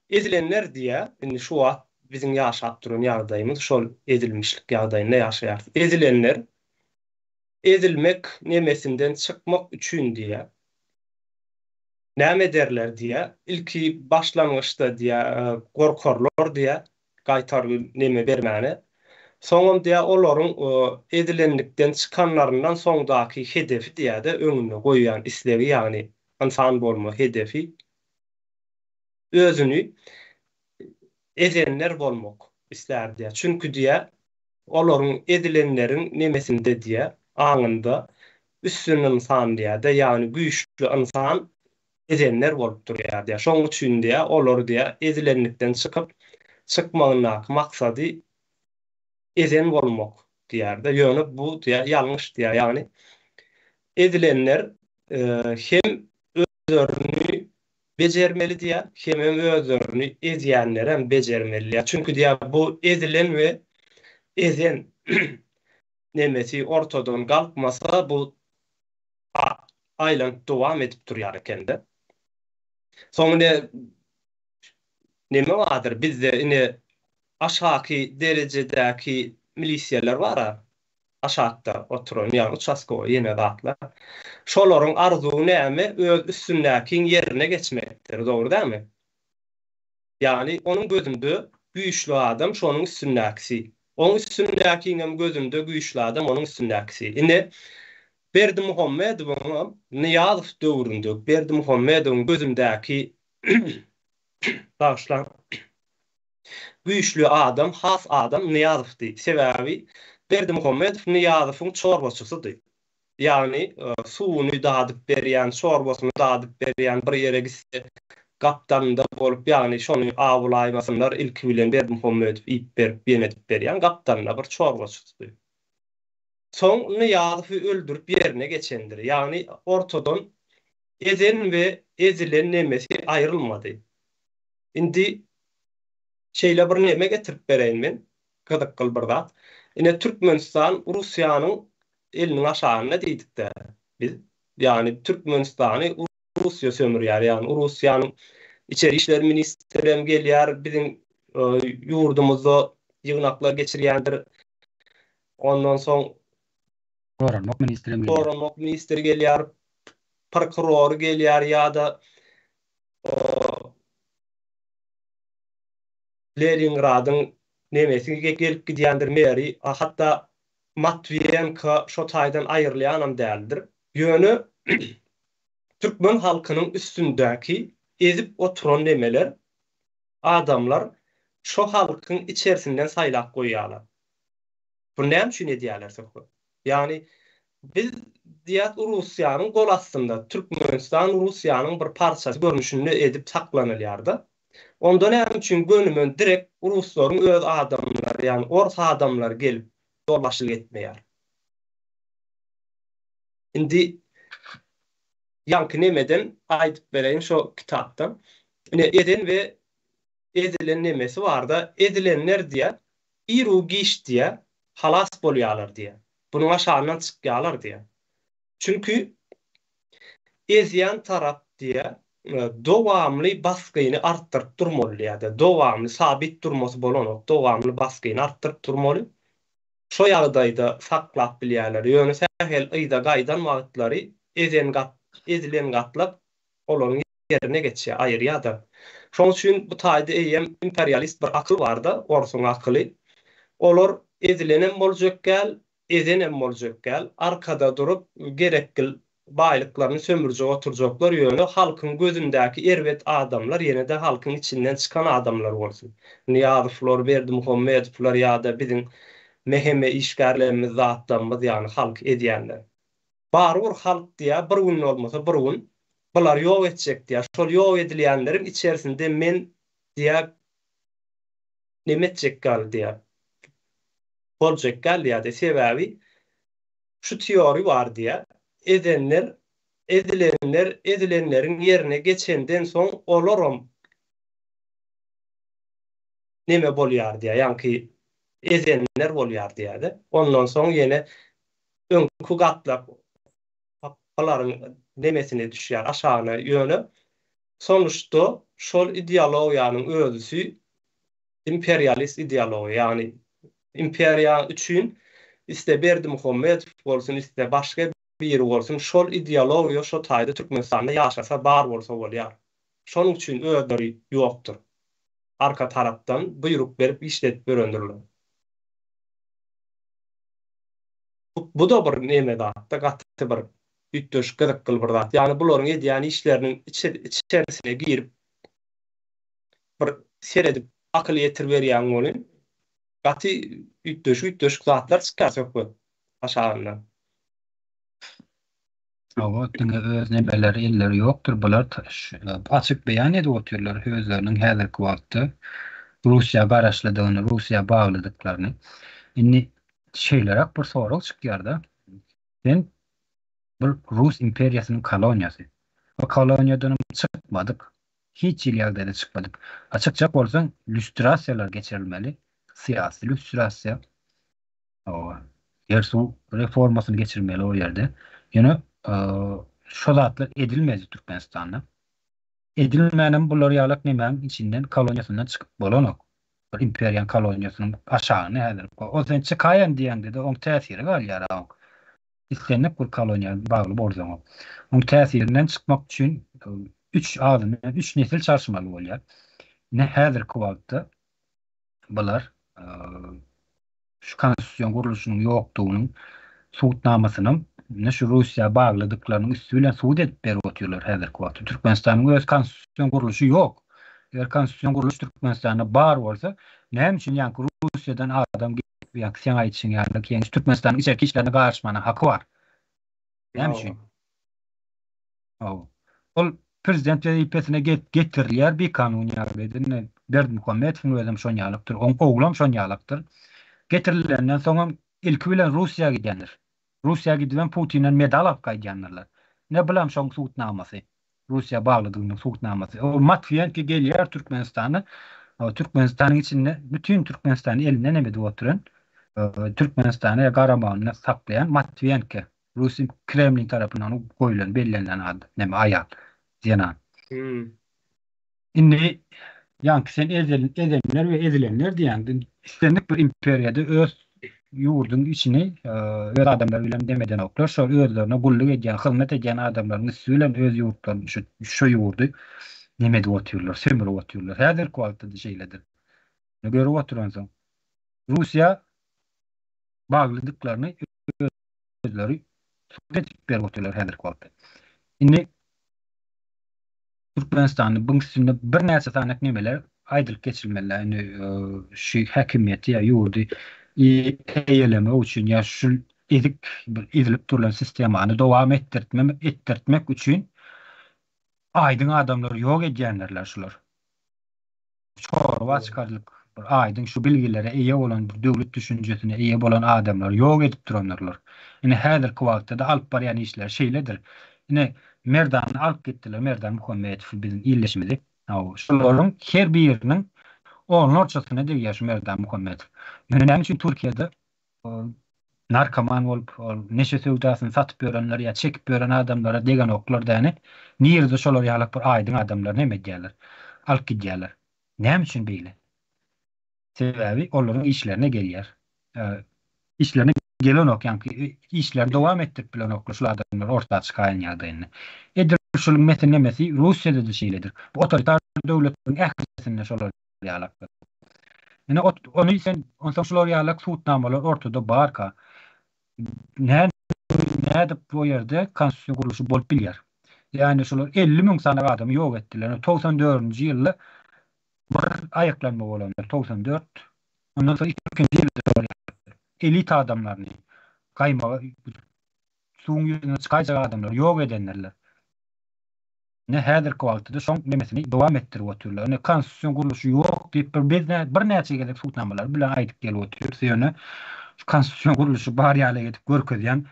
Ezilenler diýýär, indi şu wagt biziň ýaşap duran ýagdaýymyz şol ezilmişlik ýagdaýynda ýaşaýarys. Ezilenler ezilmek nemesinden çykmak üçin diýýär. Näme ederler diýýär. Ilki başlangyçda diýýär, gorkarlar diýýär, gaýtargy neme bermäne. Soňam diýýär, olaryň ezilenlikden çykanlaryndan soňdaky hedefi diýýär-de, öňünde goýýan islegi, ýagny ynsan bolma hedefi özüni ezenler bolmak islär diýýär. Çünki diýýär, olaryň ezilenleriň nemesinde diýýär, aňynda üstün ynsan diýýär-de, ýagny güýçli ynsan ezenler bolup durýar diýýär. Şonuň üçin diýýär, olar diýýär, ezilenlikden çykyp, çykmagyndaky maksady ezen bolmak diýýär-de. Ýöne bu diýýär, ýalňyş diýýär. Ýagny ezilenler hem özlerini bejermeli diýýär, hemem özlerini ezýänlerem bejermeli diýýär. Çünki diýýär, bu ezilen we ezen nemesi ortadan galkmasa, bu aýlanyp dowam edip durýar ekende. Soň ine neme bardyr bizde ine aşaky derejedäki milisiýalar bar-a, aşakda oturan, ýagny uçastkowoý ýene zatlar. Şolaryň arzuwy näme? Öz üstündäkiň ýerine geçmekdir, dogry dälmi? Ýagny onuň gözünde güýçli adam şonuň üstündäkisi. Oň üstündäkiňem gözünde güýçli adam onuň üstündäkisi. Ine, Berdimuhamedowyňam Nyýazow döwründe Berdimuhamedowyň gözündäki bagyşlaň güýçli adam, has adam Nyýazowdy. Sebäbi Berdimuhamedow Nyýazowyň çorbaçysydy. Ýagny suwuny dadyp berýän, çorbasyny dadyp berýän, bir ýere gitse gapdalynda bolup, ýagny şony awulaýmasynlar ilki bilen Berdimuhamedow iýip berip, ýene edip berýän gapdalynda bir çorbaçysydy. Soň Nyýazowy öldürip ýerine geçendir. Ýagny ortadan ezen we ezilen nemesi aýrylmady. Indi şeýle bir neme getirip bereýin men, gyzykly bir zat. Ine Türkmenistan Russiýanyň eliniň aşagynda diýdik-dä biz. Ýagny Türkmenistany Russiýa sömürýär. Ýagny Russiýanyň içeri işler ministri hem gelýär biziň ýurdumyzda ýygnaklar geçirýändir. Ondan soň Goranmak ministri hem gelýär. Goranmak ministri gelýär, prokurory gelýär ýa-da Leningradyň nemesi gelip gidýändir meri, hatda Matwiýenko şo taýdan aýrylýanam däldir. Ýöne türkmen halkynyň üstündäki ezip oturan nemeler, adamlar. Şo halkyň içersinden saýlap goýýarlar. Buny näme üçin edýärler söhbet? Ýagny biz diýýäs Russiýanyň gol astynda, Türkmenistan Russiýanyň bir parçasy görnüşinde edip saklanylýar-da. Onda näme üçin gönümen direkt ruslaryň öz adamlary, ýagny ors adamlary gelip ýolbaşçylyk etmeýär? Indi ýaňky nemeden aýdyp bereýin şo kitapdan. Ine ezen we ezilen nemesi barda, ezilenler diýýär, iru-giç diýýär, halas bolýarlar diýýär. Bunuň aşagyndan çykýarlar diýýär. Çünki ezýän tarap diýýär, dowamly basgyny artdyryp durmaly diýýär-de, dowamly, sabit durmasy bolanok, dowamly basgyny artdyryp durmaly. Şo ýagdaýda saklap bilýärler. Ýöne sähel yza gaýdan wagtlary ezen gat, ezilen gatlak olaryň ýerine geçýär, aýyrýar-da. Şoň üçin bu taýda eýýäm imperialist bir akyl bar-da, orsuň akyly. Olar ezilenem boljak däl, ezenem boljak däl. Arkada durup gerekgil baýlyklaryny sömürjek oturjaklar, ýöne halkyň gözündäki erbet adamlar ýene-de halkyň içinden çykan adamlar bolsun. Nyýazowlar, Berdimuhamedowlar ýa-da biziň MHM işgärlerimiz zatlarymyz ýagny halky ezýänler. Barybir halk diýýär bir gün bolmasa bir gün bulary ýok etjek diýýär. Şol ýok edilýänleriň içerisinde men diýýär neme etjek ýaly diýýär. Boljak ýaly diýýär-de sebäbi Şu teoriý bar diýýär. Ezenler, ezilenler ezilenleriň ýerine geçenden soň olaram neme bolýar diýýär, ýaňky ezenler bolýar diýýär-de. Ondan soň ýene öňki gatlak bularyň nemesine düşýär, aşagyna. Ýöne sonuçda şol ideologiýanyň özüsi imperialist ideologiýa, ýagny imperiýa üçin isle Berdimuhamedow bolsun, isle başga biri bolsun, şol ideologiýa şo taýda Türkmenistanda ýaşasa, bar bolsa bolýar. Şonuň üçin özleri ýokdur. Arka tarapdan buýruk berip işledip ýörendirler. Bu-da bir neme zatda, gaty bir üýtgeşik gyzykly bir zat. Ýagny bularyň edýän işleriniň içerisine girip bir seredip akyl ýetiriberýäň welin, gaty üýtgeşik-üýtgeşik zatlar çykýar söhbet aşagyndan. Hawa, diňe öz nemeleri elleri ýokdur, bular açyk beýan edip otyrlar özleriniň häzirki wagtda Russiýa garaşlydygyny, Russiýa baglydyklaryny. Indi şeýleräk bir sorag çykýar-da, sen bir Rus imperiýasynyň koloniýasy. Bu koloniýadanam çykmadyk. Hiç hili ýagdaýda çykmadyk. A çykjak bolsaň lýustrasiýalar geçirilmeli. Syýasy lýustrasiýa. Hawa. Ýer-suw reformasyny geçirmeli o ýerde. Ýöne şo zatlar edilmedi Türkmenistanda. Edilmänem bular ýalak nemäň içinden koloniýasyndan çykyp bolanok. Bir imperiýaň koloniýasynyň aşagynda häzir. O sen çykaýan diýeňde-de oň täsiri galýar a oň. Islendik bir koloniýa bagly bolsaňam, oň täsirinden çykmak üçin üç azyndan üç nesil çalyşmaly bolýar. Ine häzirki wagtda bular şu konstitusion gurluşynyň ýokdugynyň subutnamasynam ine şu Russiýa baglydyklarynyň üsti bilen subut edip berip otyrlar häzirki wagtda. Türkmenistanyň öz konstitusion gurluşy ýok. Eger konstitusion gurluş Türkmenistanda bar bolsa, näme üçin ýaňky Russiýadan adam Ýa seň aýdyşyň ýaly Ýeňiş Türkmenistanyň içerki işlerine garyşmana haky bar. Näme üçin? Hawa. Ol prezident wezipesine getirilýär bikanun ýagdaýda. Indi Berdimuhamedowyň özem şon ýalykdyr. Oň oglam şon ýalykdyr. Getirilenden soňam ilki bilen Russiýa gidýändir. Russiýa gidibem Putinden medal alyp gaýdýandyrlar. Ine bulam şoň subutnamasy. Russiýa baglydygynyň subutnamasy. O Matwiýenko gelýär Türkmenistana. Türkmenistanyň içinde bütin Türkmenistany elinden hem edip oturan, Türkmenistany garamagynda saklaýan Matwiýenko. Rus Kremlin tarapyndan goýlan, bellenilen ad, näme aýal, zenan. Indi ýaňky sen ezenler we ezilenler diýýäň. Islendik bir imperiýada öz ýurduň içini öz adamlary bilen dem edenoklar. Şol özlerine gulluk edýän, hyzmat edýän adamlaryň üsti bilen öz ýurtlaryny, şu şu ýurdy nem edip otyrlar, sömürip otyrlar. Häzirki wagtda-da şeýledir. Görüp oturansoň, Russiýa baglydyklaryny özleri subut edip berip otyrlar häzirki wagtda. Indi Türkmenistanda buň üstünde birnäçe sany nemeler. aýdylyp geçilmeli. Indi şu häkimiýeti ýa ýurdy eýelemek üçin ýa şu ezik bir ezilip durlan sistemany dowam etdirtme etdirtmek üçin aýdyň adamlary ýok edýändirler şular. Çorba çykarlyk bir aýdyň şu bilgilere eýe bolan bir döwlet düşünjesine eýe bolan adamlary ýok edip durandyrlar. Ine häzirki wagtda-da alyp barýan işleri şeýledir. Ine Merdany alyp gitdiler Merdan Muhammetowy biziň ildeşimizi. Hawa şolaryň her biriniň onlarçasyna degýär şu Merdan Muhammetow. Ýöne näme üçin Türkiýede narkoman bolup, ol neşe söwdasyny satyp ýörenler ýa çekip ýören adamlara degenoklar däni, nirede şolar ýalak bir aýdyň adamlary neme edýärler, alyp gidýärler. Näme üçin beýle? Sebäbi olaryň işlerine gelýär. Işlerine gelenok, ýaňky işlerini dowam etdirip bilenoklar şul adamlar orta çykaýan ýagdaýynda. Edil şunuň mesi nemesi Russiýada-da şeýledir. Bu otoritar döwletleriň ählisinde şolar ýalakdyr. Ine ony sen onsoň şular ýalak subutnamalar ortada barka nä nädip bu ýerde konstitusion gurluşy bolup bilýär? Ýagny şular 50 müň sany adamy ýok etdiler. 94-nji ýylda bir aýaklanma bolandyr 94. Ondan soň ikinji ýylda elita adamlaryny gaýmaga suwuň ýüzüne çykaýjak adamlary ýok edendirler. Ine häzirki wagtda-da şoň nemesini dowam etdirip otyrlar. Ine konstitusion gurluşy ýok diýip bir biz birnäçe gezek subutnamalar bilen aýdyp gelip otyrys. Ýöne şu konstitusion gurluşy bar ýaly edip görkezýän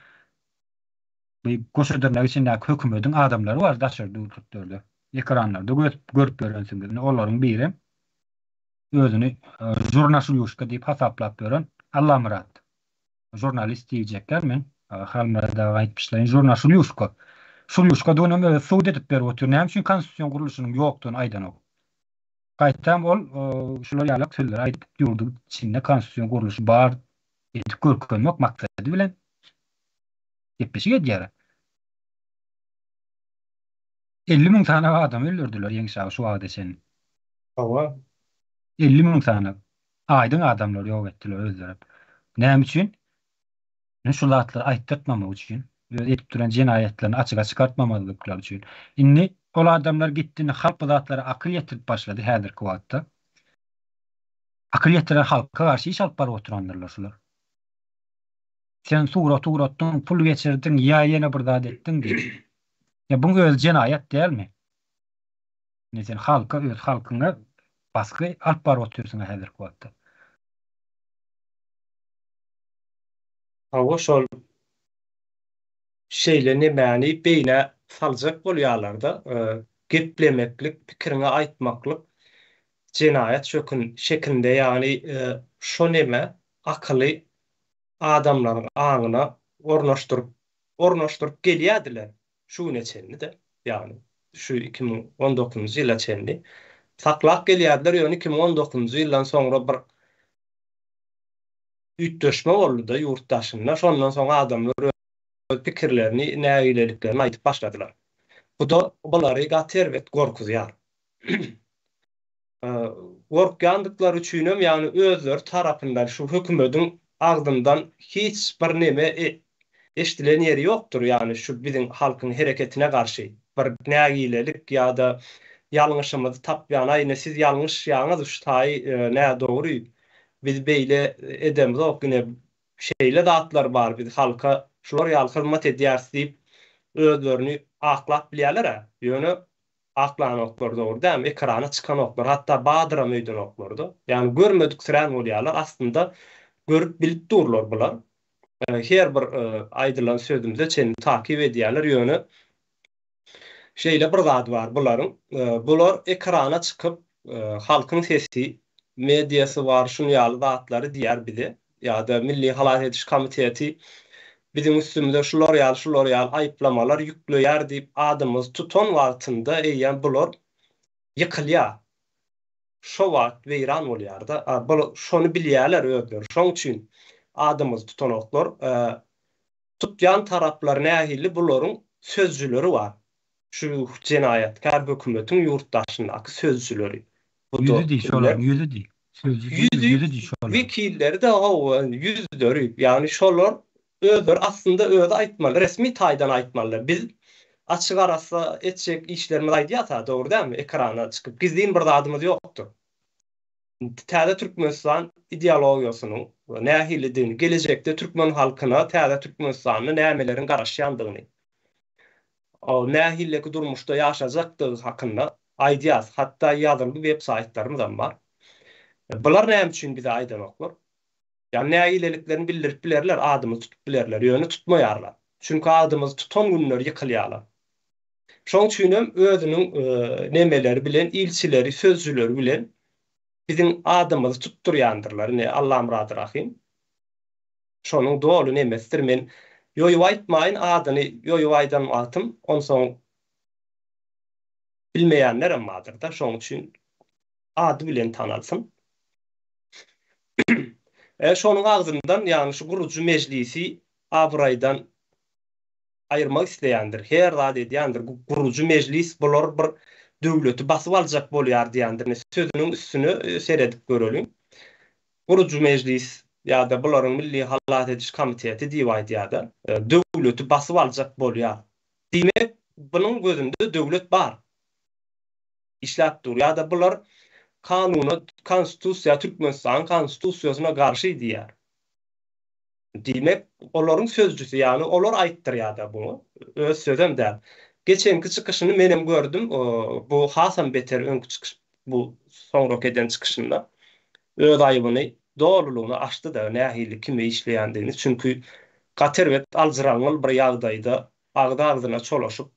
bu goşa dyrnak içindäki hökümediň adamlary bar daşary döwletlerde. Ekranlarda görüp ýörensiňiz. Ine olaryň biri özüni žurnaşlýuşka diýip hasaplap ýören Allamyrat. Žurnalist diýjekler men. Halmyrat aga aýtmyşlaýyn žurna şulýuşka. Şulýuşkadygyny özi subut edip berip otyr. Näme üçin konstitusion gurluşynyň ýokdugyny aýdanok. Gaýtam ol şular ýalak sözleri aýdyp ýurduň içinde konstitusion gurluşy bar edip görkezmek maksady bilen gepleşik edýär. 50 müň sany adamy öldürdiler Ýeňiş aga şu wagta çenli. Hawa. 50 müň sany aýdyň adamlary ýok etdiler özleri. Näme üçin? Ine şu zatlary aýtdyrtmamak üçin, öz edip duran jenaýatlaryny açyga çykartmamazlyklary üçin. Indi ol adamlar gitdi, indi halk bu zatlara akyl ýetirip başlady häzirki wagtda. Akyl ýetiren halka garşy iş alyp baryp oturandyrlar şular. Sen surat ugratdyň, pul geçirdiň ýa ýene bir zat etdiň diýip. Ýa buň özi jenaýat dälmi? Indi sen halka, öz halkyňa basgy alyp baryp otyrsyň häzirki wagtda. Hawa şol şeýle nemäni beýnä saljak bolýarlarda, geplemeklik, pikiriňi aýtmaklyk jenaýat şökün şekilinde ýagny şo neme akyly adamlaryň aňyna ornaşdyryp ornaşdyryp gelýärdiler şu güne çenli-de, ýagny şu 2019-njy ýyla çenli saklap gelýärdiler, ýöne 2019-njy ýyldan soňra bir üýtgeşme boldy-da ýurt daşynda, şondan soň adamlar öz pikirlerini, nägileliklerini aýdyp başladylar. Bu-da bulary gaty erbet gorkuzýar. Gorkýandyklary üçinem, ýagny özleri tarapyndan şu hökümediň agzyndan hiç bir neme eşdilen ýeri ýokdur, ýagny şu biziň halkyň hereketine garşy bir nägilelik ýa-da ýalňyşymyzy tapýan, aý ine siz ýalňyşýaňyz şu taýy nädogry, biz beýle edemzok, ine şeýle zatlar bar, biz halka şular ýaly hyzmat edýäris diýip özlerini aklap bilýärler-ä, ýöne Aklanoklar dogry dälmi ekrana çykanoklar hatda badyram öýdenoklarda ýagny görmediksirän bolýarlar aslynda görüp bilip durlar bular her bir aýdylan sözümize çenli takyp edýärler ýöne şeýle bir zady bar bularyň bular ekrana çykyp halkyň sesi mediasy bar şuny ýaly zatlary diýýär bize ýa-da Milli halas ediş komiteti biziň üstümize şular ýaly, şular ýaly aýyplamalar ýükleýär diýip adymyzy tutan wagtynda eýýäm bular ýykylýar. Şo wagt weýran bolýar-da. A şony bilýärler özleri. Şoň üçin adymyzy tutanoklar. Tutýan taraplar nähili bularyň sözcüleri bar. Şu jenaýatkär hökümetiň ýurt daşyndaky sözcüleri. Ýüzi diý şolaryň ýüzi diý. Sözcü diýme ýüzi diý şolaryň. Wekilleri-de hawa ýüzleri ýagny şolar özleri aslynda özi aýtmaly resmi taýdan aýtmalylar biz açyk arassa etjek işlerimizi aýdýas-a dogry dälmi ekrana çykyp gizlin bir zadymyz ýokdur. Täze Türkmenistan ideologiýasynyň nähilidigini, gelejekde türkmen halkyna täze Türkmenistanda nämeleriň garaşýandygyny, nähileki durmuşda ýaşajakdygy hakynda aýdýas. Hatda ýazylgy web saýtlarymyzam bar. Bular näme üçin bize aýdanoklar? Ýa nägileliklerini bildirip bilerler, adymyzy tutup bilerler, ýöne tutmaýarlar. Çünki adymyzy tutan günleri ýykylýarlar. Şoň üçinem özüniň nemeleri bilen, ilçileri, sözcüleri bilen biziň adymyzy tutdurýandyrlar. Ine, Allamyrat Rahym şonuň doly nemesidir. Men ýoýup aýtmaýyn, adyny ýoýup aýdan wagtym, onsoň bilmeýänlerem bardyr-da, şoň üçin ady bilen tanalsyn. E, şonuň agzyndan, ýagny şu gurujy mejlisi abraýdan aýyrmak isleýändir, her zat edýändir, gurujy mejlis bular bir döwleti basyp aljak bolýar diýendir. Ine, sözüniň üstüne seredip göreliň. Gurujy mejlis ýa-da bularyň Milli halas ediş komiteti diýip aýdýar-da, döwleti basyp aljak bolýar. Diýmek, bunuň gözünde döwlet bar. Işläp dur. Ýa-da bular kanuna, konstitusiýa, Türkmenistanyň konstitusiýasyna garşy diýýär. Diýmek, olaryň sözcüsi, ýagny olar aýtdyrýar-da buňa. Öz sözem däl. Geçenki çykyşyny menem gördüm. Bu hasam beter öňki çykyş, bu soňraky eden çykyşynda öz aýybyny dolulygyna açdy-da, nähili kime işleýändigini. Çünki gaty erbet aljyraňňyl bir ýagdaýda agzy-agzyna çolaşyp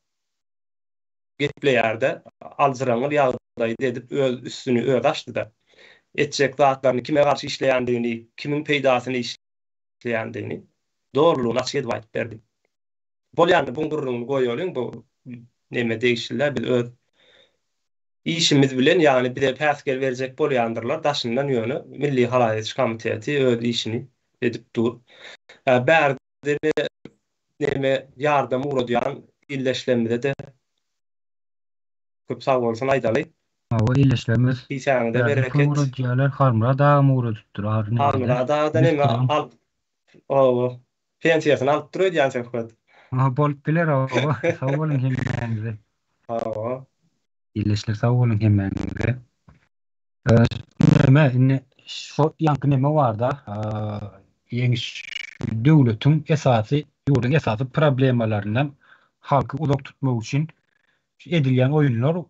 gepleýär-de, aljyraňňyl ýagdaýda edip öz üstüni özi açdy-da. Etjek zatlaryny, kime garşy işleýändigini, kimiň peýdasyna işleýändigini dolulygyna açyk edip aýdyp berdi. Bolýa indi buň gürrüňini goýalyň, bu neme degişli däl, biz öz işimiz bilen, ýagny bize päsgel berjek bolýandyrlar daşyndan ýöne Milli halas ediş komiteti öz işini edip dur. Bärde neme ýardam ugradýan ildeşlerimize-de köp sag bolsun aýdaly. Hawa ildeşlerimiz Kisäňize bärde bereket. pul ugradýarlar. Halmyrat agam ugradypdyr ahyry nemede. Halmyrat aga-da Biz neme kuran. al oba pensiýasyny alyp dur öýdýän Söhbet. Aha bolup biler hawa. Sag boluň hemmäňize. Hawa. Ildeşler sag boluň hemmäňize. Neme indi şo ýaňky neme barda ýeňiş döwletiň esasy ýurduň esasy problemalaryndan halky uzak tutmak üçin edilýän oýunlar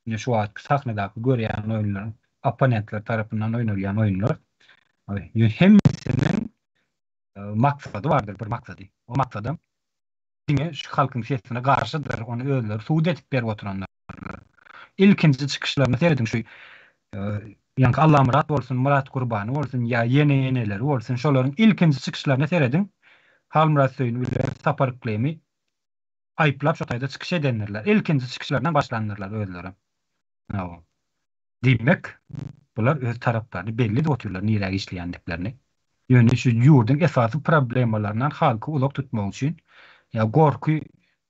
indi şu wagtky sahnadaky görýän oýunlaryň opponentler tarapyndan oýnalýan oýunlar hemmesiniň maksady bardyr bir maksady o maksadam diňe şu halkyň sesine garşydyr, ony özleri subut edip berip oturanlar. Ilkinji çykyşlaryna serediň şu ýaňky Allamyrat bolsun, Myrat Gurbany bolsun ýa ýene-ýeneleri bolsun, şolaryň ilkinji çykyşlaryna serediň. Halmyrat Söýün bilen Sapar Yklymy aýyplap şo taýda çykyş edendirler. Ilkinji çykyşlaryndan başlandyrlar özleri. Hawa. Diýmek, bular öz taraplaryny belli edip otyrlar nirä işleýändiklerini. Ýöne şu ýurduň esasy problemalaryndan halky uzak tutmak üçin ýa gorky,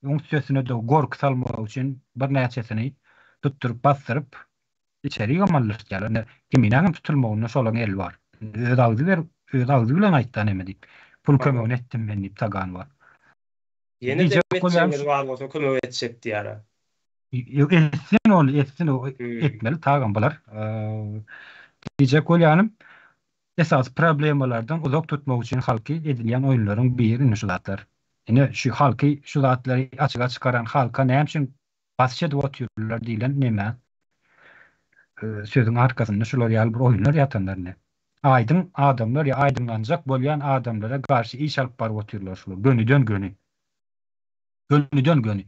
oň üstesine-de gorky salmak üçin birnäçesini tutduryp basdyryp içeri gamaldyşýarlar. Ine, Keminäňem tutulmagynda şolaryň eli bar. Öz agzy berip, öz agzy bilen aýtdy neme diýip. Pul kömegini etdim men diýip Taganowa. Ýene-de etjegiňiz bar bolsa kömek etjek diýýär. Ýok etsin ony etsin o etmeli tagam bular. Diýjek bolýanym esasy problemalardan uzak tutmak üçin halky edilýän oýunlaryň biri ine şu zatlar. Ine şu halky şu zatlary açyga çykaran halka näme üçin basyş edip otyrlar diýlen neme sözüň arkasynda şular ýaly bir oýunlar ýatanlar ine. Aýdyň adamlar ýa aýdyňlanjak bolýan adamlara garşy iş alyp baryp otyrlar şular gönüden göni. Gönüden göni.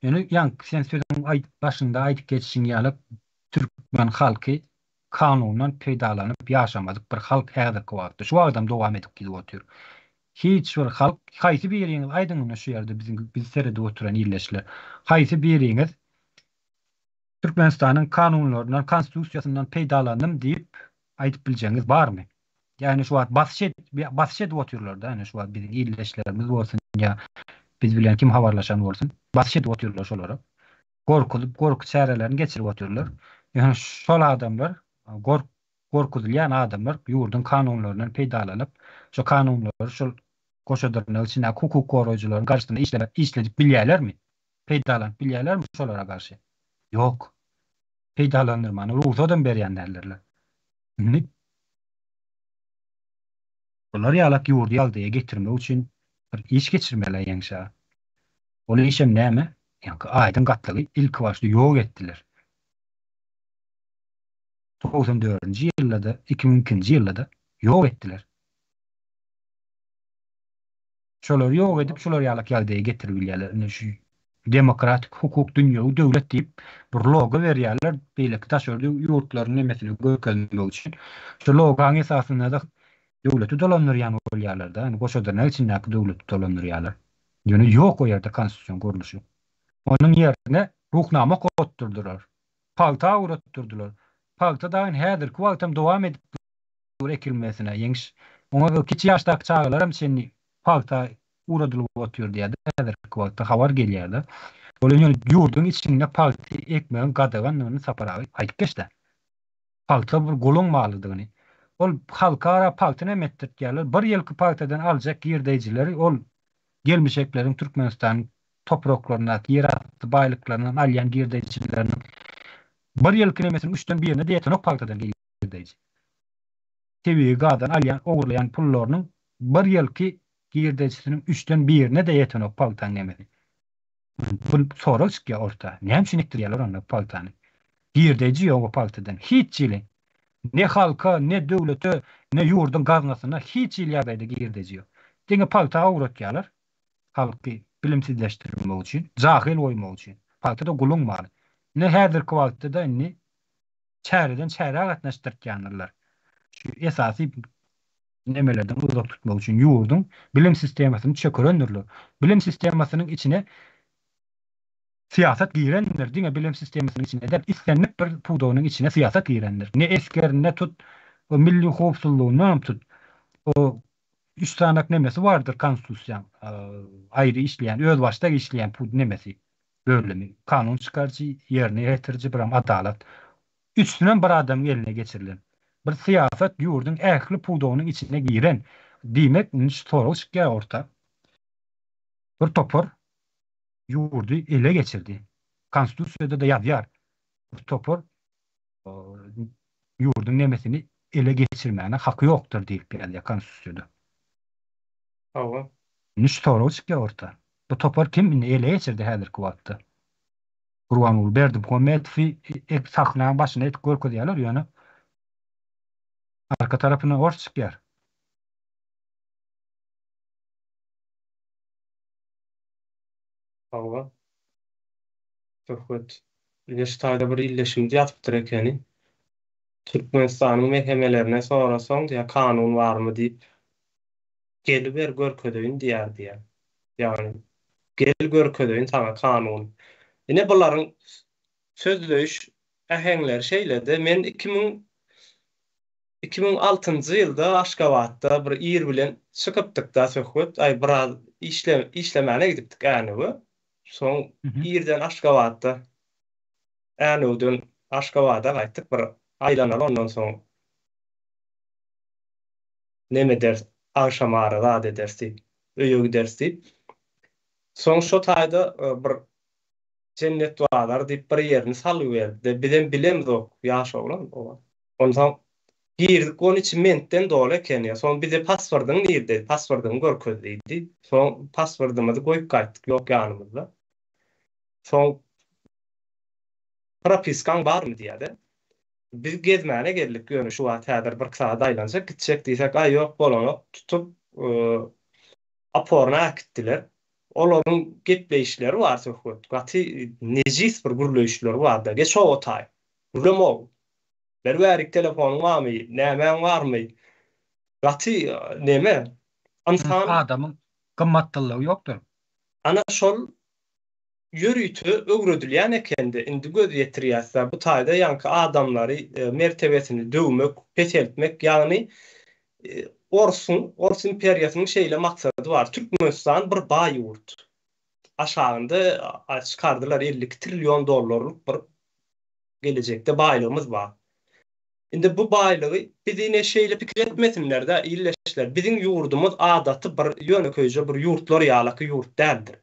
Ýöne ýaňky sen sözüň aýdyp başynda aýdyp geçişiň ýaly türkmen halky kanundan peýdalanyp ýaşamadyk bir halk häzirki wagtda. Şu wagtam dowam edip gidip otyr. Hiç bir halk haýsy biriňiz aýdyň indi şu ýerde biziň bizi seredip oturan ildeşler. Haýsy biriňiz Türkmenistanyň kanunlaryndan, konstitusiýasyndan peýdalandym diýip aýdyp biljegiňiz barmy? Ýagny şu wagt basyş edip, basyş edip otyrlar-da, ýagny şu wagt biziň ildeşlerimiz bolsun ýa biz bilen kim habarlaşan bolsun, basyş edip otyrlar şolara. Gorkuzyp, gorky çärelerini geçirip otyrlar. Ýöne şol adamlar, gork, gorkuzylýan adamlar ýurduň kanunlaryndan peýdalanyp, şo kanunlary şol goşa dyrnak içindäki hukuk goraýjylaryň garşysyna işledip bilýärlermi? Peýdalanyp bilýärlermi şolara garşy? Ýok. Peýdalandyrmana rugsadam berýän däldirler. Indi bular ýalak ýurdy ýagdaýa getirmek üçin bir iş geçirmeli Ýeňiş aga. Ol işem näme? Ýaňky aýdyň gatlagy ilkibaşda ýok etdiler. 94-nji ýylda-da, 2002-nji ýylda-da ýok etdiler. Şolary ýok edip, şular ýalak ýagdaýa getirip bilýärler. Ine şu demokratik hukuk dünýewi döwlet diýip bir logo berýärler beýleki daşary ýurtlaryň nemesine görkezmek üçin. Şu logaň esasynda-da döwleti dolandyrýan bolýarlar-da, ýani goşa dyrnak içindäki döwleti dolandyrýarlar. Ýöne ýok o ýerde konstitusion gurluşy. Onuň ýerine Ruhnama okatdyrdylar. Pagta ugratdyrdylar. Pagta dagyn häzirki wagtam dowam edip dur ekilmesine ýeňiş. Oňa kiçi ýaşdaky çagalaram çenli pagta ugradylyp otyr diýýärdi häzirki wagtda habar gelýärdi. Ol ýöne ýurduň içinde pagta ekmegiň gadagandygyny Sapar aga aýdyp geçdi. Pagta bir guluň malydygyny. Ol halkara pagta näme etdirtýärler? Bir ýylky pagtadan aljak girdeýjileri ol gelmişekleriň Türkmenistanyň topraklaryndaky ýerasty baýlyklaryndan alýan girdeýjileriniň bir ýylky nemesiniň üçden birine-de ýetenok pagtadan girdeýji. Tebigy gazdan alýan, ogurlaýan pullarynyň bir ýylky girdejisiniň üçden birine-de ýetenok pagtaň nemesi. Bu sorag çykýar orta. Näme üçin ekdirýärler onda pagtany? Girdeji ýok o pagtadan. Hiç hili. Ne halka, ne döwlete, ne ýurduň gaznasyna hiç hili ýagdaýda girdeji ýok. Diňe pagta ugratýarlar. Halky bilimsizleşdirmek üçin, jahyl goýmak üçin. Pagta-da guluň maly. Ine häzirki wagtda-da indi çäreden çärä gatnaşdyrtýandyrlar. Şu esasy nemelerden uzak tutmak üçin ýurduň bilim sistemasyny çökerendirler. Bilim sistemasynyň içine syýasat girendir, diňe bilim sistemasynyň içine däl, islendik bir pudagynyň içine syýasat girendir. Ne esgerinde tut, o milli howpsuzlygyndanam tut. O üç sanak nemesi bardyr konstitusiýaň, aýry işleýän, özbaşdak işleýän pud nemesi. Bölümi, kanun çykaryjy, ýerine ýetiriji, biram adalat. Üçüsinem bir adamyň eline geçirilen. Bir syýasat ýurduň ähli pudagynyň içine giren. Diýmek, indi şu sorag çykýar orta. Bir topar ýurdy ele geçirdi. Konstitusiýada-da ýazýar. Bir topar ýurduň nemesini ele geçirmäne haky ýokdur diýlip ýazýar konstitusiýada. Hawa. Indi şu sorag çykýar orta. Bu topar kim indi ele geçirdi häzirki wagtda? Gurbanguly Berdimuhamedowy sahnaň başyna edip görkezýärler ýöne arka tarapyndan ors çykýar. Hawa. Söhbet. Ine şu taýda bir illeşimiz ýazypdyr ekeni. Türkmenistanyň mehemelerine sorasaň diýýär kanun barmy diýip. Geliber görkezeýin diýýär diýýär. Ýagny gel görkezeýin saňa kanuny. Ine bularyň sözleýiş äheňleri şeýlede men 2000 2006-njy ýylda Aşgabatda bir ir bilen çykypdykda söhbet aý biraz işle işlemäne gidipdik Änewe. Soň irden Aşgabatda Änewden Aşgabada gaýtdyk bir aýlanaly ondan soň Neme ederis, agşamara zat ederis diýip, öýe gideris diýip. Soň şo taýda bir Jennet bazar diýip bir ýerini salgy berdi-de, bizem bilemzok, ýaş oglan o wagt. Onsoň girdik, onuň içi mentden doly ekeni. Soň bize pasportyň nirde, pasportyňy görkez diýdi. Soň pasportymyzy goýup gaýtdyk, ýok ýanymyzda. Soň propiskaň barmy diýýär-de. Biz gezmäne geldik ýöne şu wagt häzir birki sagat aýlanjak gitjek diýsek aý ýok bolanok tutup oporna äkitdiler. Olaryň gepleýişleri bar söhbet gaty nejis bir gürleýişleri barda geç o taý gürlemok ber bärik telefonyň barmy nämäň barmy gaty neme ynsan Adamyň gymmatlylygy ýokdur. Ana şol Ýörite öwredilýän ekende indi göz ýetirýäsdä bu taýda ýaňky adamlary mertebesini döwmek, peseltmek ýagny orsuň, ors imperiýasynyň şeýle maksady bar. Türkmenistan bir baý ýurt. Aşagynda çykardylar 52 trillion dollarlyk bir gelejekde baýlygymyz bar. Indi bu baýlygy biz ine şeýle pikir etmesinlerdä illeşler biziň ýurdumyz adaty bir ýönekeýje bir ýurtlar ýalaky ýurt däldir.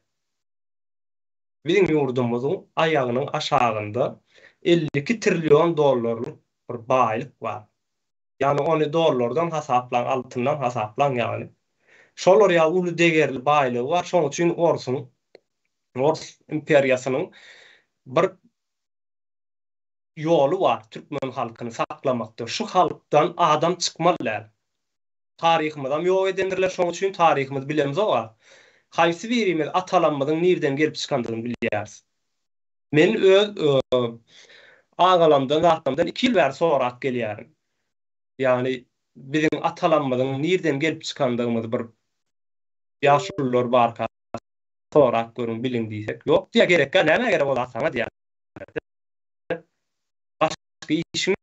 Biziň ýurdumyzyň aýagynyň aşagynda 52 trillion dollarlyk bir baýlyk bar. Ýagny ony dollardan hasaplaň, altyndan hasaplaň ýagny. Şolar ýaly uly degerli baýlygy bar. Şonuň üçin orsuň, ors imperiýasynyň bir ýoly bar türkmen halkyny saklamakda. Şu halkdan adam çykmaly däl. Taryhymyzam ýok edendirler şoň üçin taryhymyzy bilemzog-a. Haýsy birimiz atalamyzyň nirden gelip çykandygyny bilýäris. Men öz agalamdan zatlamdan iki ýyl bäri sorap gelýärin. Ýagny biziň atalamyzyň nirden gelip çykandygymyzy bir ýaşulular barka sorap görüň biliň diýsek, ýok diýýär gerekgä nämä gerek o zat saňa diýýär. Başga işiň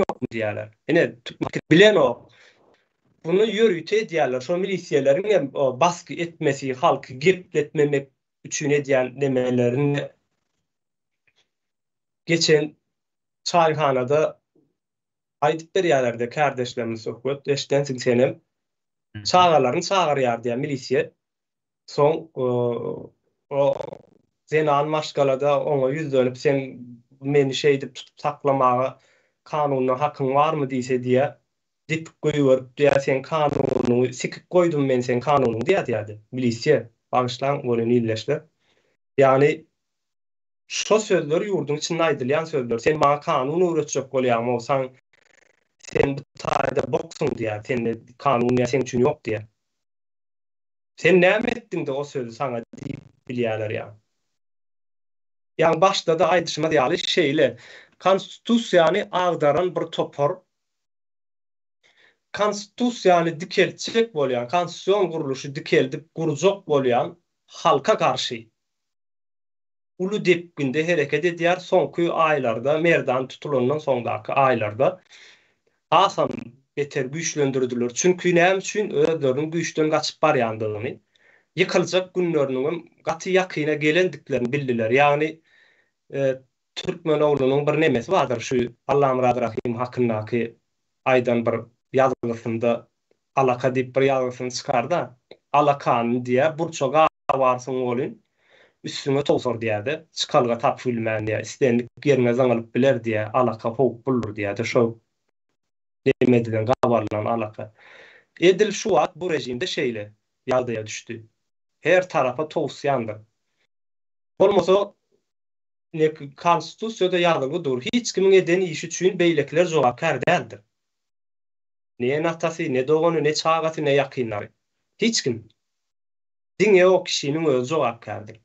ýokmy diýýärler. Ine türkmen bilenok. Muny ýörite edýärler. Şo milisiýaleriň hem basgy etmesi, halky gepletmemek üçin edýän nemelerini geçen çaýhanada aýdyp berýärler-de kärdeşlerimiz söhbet eşidensiň senem. Çagalaryny çagyrýar diýýär milisiýa. Soň o zenan maşgala-da oňa ýüzlenip sen meni şeýdip tutup saklamaga kanundan hakyň barmy diýse diýýär. Depip goýberip diýýär seň kanunyňy sikip goýdum men seň kanunyňy diýýär diýýärdi. Milisiýa, bagyşlaň welin ildeşler. Ýagny şo sözler ýurduň içinde aýdylýan sözler. Sen maňa kanun öwretjek bolýaňmy saň sen bu taýda boksuň diýýär. Sende kanun diýýär seň üçin ýok diýýär. Sen näme etdiňde o sözi saňa diýip bilýärler ýa. Ýaňy başda-da aýdyşymyz ýaly şeýle konstitusiýany agdaran bir topar Konstitusiýany dikeltjek bolýan, konstitusion gurluşy dikeldip gurjak bolýan halka garşy uly depginde hereket edýär. Soňky aýlarda, Merdan tutulandan soňdaky aýlarda hasam beter güýçlendirdiler. Çünki näme üçin? Özleriniň güýçden gaçyp barýandygyny, ýykyljak günleriniňem gaty ýakyna gelendiklerini bildiler. Ýagny Türkmen oglunyň bir nemesi bardyr şu Allamyrat Rahym hakyndaky aýdan bir ýazgysynda alaka diýip bir ýazgysyny çykarda alakany diýýär burça gabarsyň welin üstüňe towsar diýýärde çykalga tapyp bilmän diýýär islendik ýeriňe zyňylyp biler diýýär alaka howpludyr diýýärde şo nemeden gabarylan alaka edil şu wagt bu režimde şeýle ýagdaýa düşdi her tarapa towusýandyr bolmasa Ine, Konstitusiýada ýazylgy dur, hiç kimiň eden işi üçin beýlekiler jogapkär däldir. Ne ene-atasy, ne dogany, ne çagasy, ne ýakynlary. Hiç kim. Diňe o kişiniň özi jogapkärdir.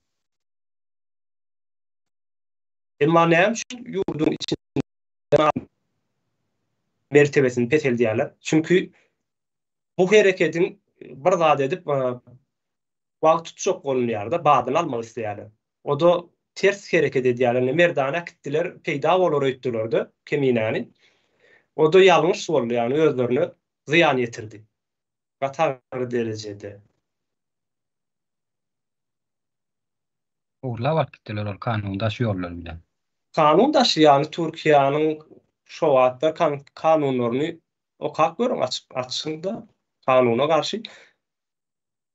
Emma näme üçin ýurduň içinde mertebesini peseldýärler? Çünki bu herekediň bir zat edip wagt tutjak bolunýar-da, badyny almak isleýärler. O-da ters hereket edýärler. Indi Merdany äkitdiler, peýda bolar öýtdüler-de Keminäni. O-da ýalňyş boldy, ýagny özlerine zyýan ýetirdi. Gaty agyr derejede. Ogurlap alyp gitdiler ol kanun daşy ýollar bilen. Kanun daşy ýagny Türkiýäniň şo wagtda kanunlaryny okap görüň açyp açyň-da kanuna garşy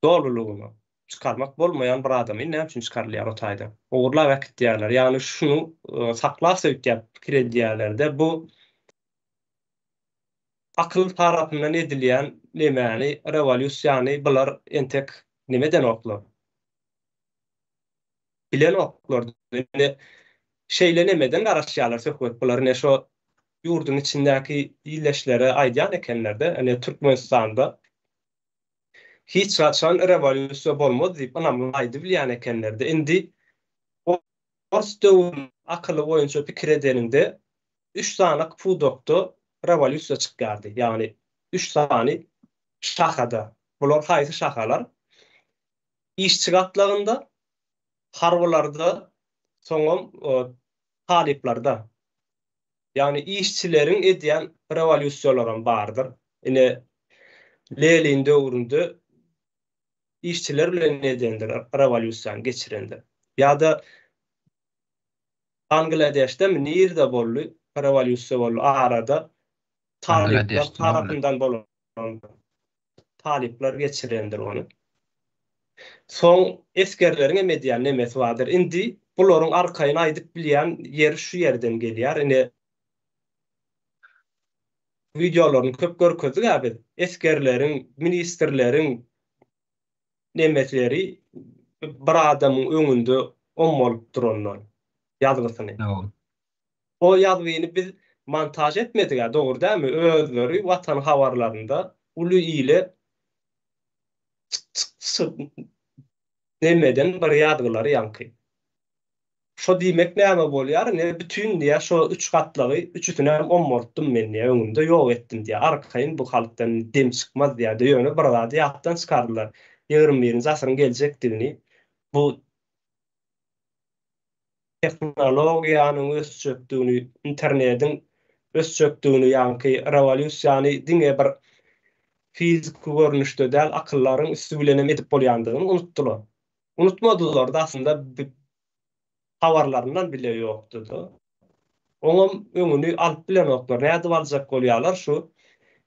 dolulygyna çykarmak bolmaýan bir adamy näme üçin çykarylýar o taýdan? Ogurlap äkitýärler. Ýagny şuny saklas öýtýär pikir edýärler-de bu akyl tarapyndan edilýän nemäni rewolýusiýany bular entek neme edenoklar. Bilenoklar. Ine şeýle nemeden garaşýarlar söhbet bular ine şo ýurduň içindäki ildeşlere aýdýan ekenler-de ine Türkmenistanda Hiç haçan rewolýusiýa bolmaz diýip ynamly aýdybilýän ekenler-de. Indi ors döwrüniň akyly boýunça pikir edeniňde üç sany pudakda rewolýusiýa çykýardy. Ýagny üç sany şahada. Bular haýsy şahalar? Işçi gatlagynda, harbylarda, soňam talyplarda. Ýagny işçileriň edýän rewolýusiýalaram bardyr. Ine, Lenin döwründe işçiler bilen edendir rewolýusiýany geçirendir. Ýa-da Bangladeşdemi nirde boldy rewolýusiýa boldy arada talyplar tarapyndan bolandyr. Talyplar geçirendir ony. Soň esgerleriň hem edýän nemesi bardyr. Indi bularyň arkaýyn aýdyp bilýän ýeri şu ýerden gelýär. Ine. Wideolaryny köp görkezdik-ä biz. Esgerleriň, ministrleriň nemesleri bir adamyň öňünde ommalyp duranlar ýazgysyny. O ýazgyny biz montaž etmedik-ä, dogry dälmi? Özleri Watan habarlarynda uly ile nemeden bir ýazgylary ýaňky. Şo diýmek näme bolýar, ine bütin diýýär şo üç gatlagy üçüsinem ommaltdym men diýýär, öňümde ýok etdim diýýär, arkaýyn bu halkdan dem çykmaz diýýär-de, ýöne bir zady ýatdan çykardylar, 21-nji asyryň geljekdigini, bu tehnologiýanyň ösjekdigini, internediň ösjekdigini, ýaňky rewolýusiýany diňe bir fiziki görnüşde däl, akyllaryň üsti bilenem edip bolýandygyny unutdylar. Unutmadylar-da aslynda habarlaryndan bile ýokdy-da. Oňam öňüni alyp bilenoklar. Nädip aljak bolýarlar şu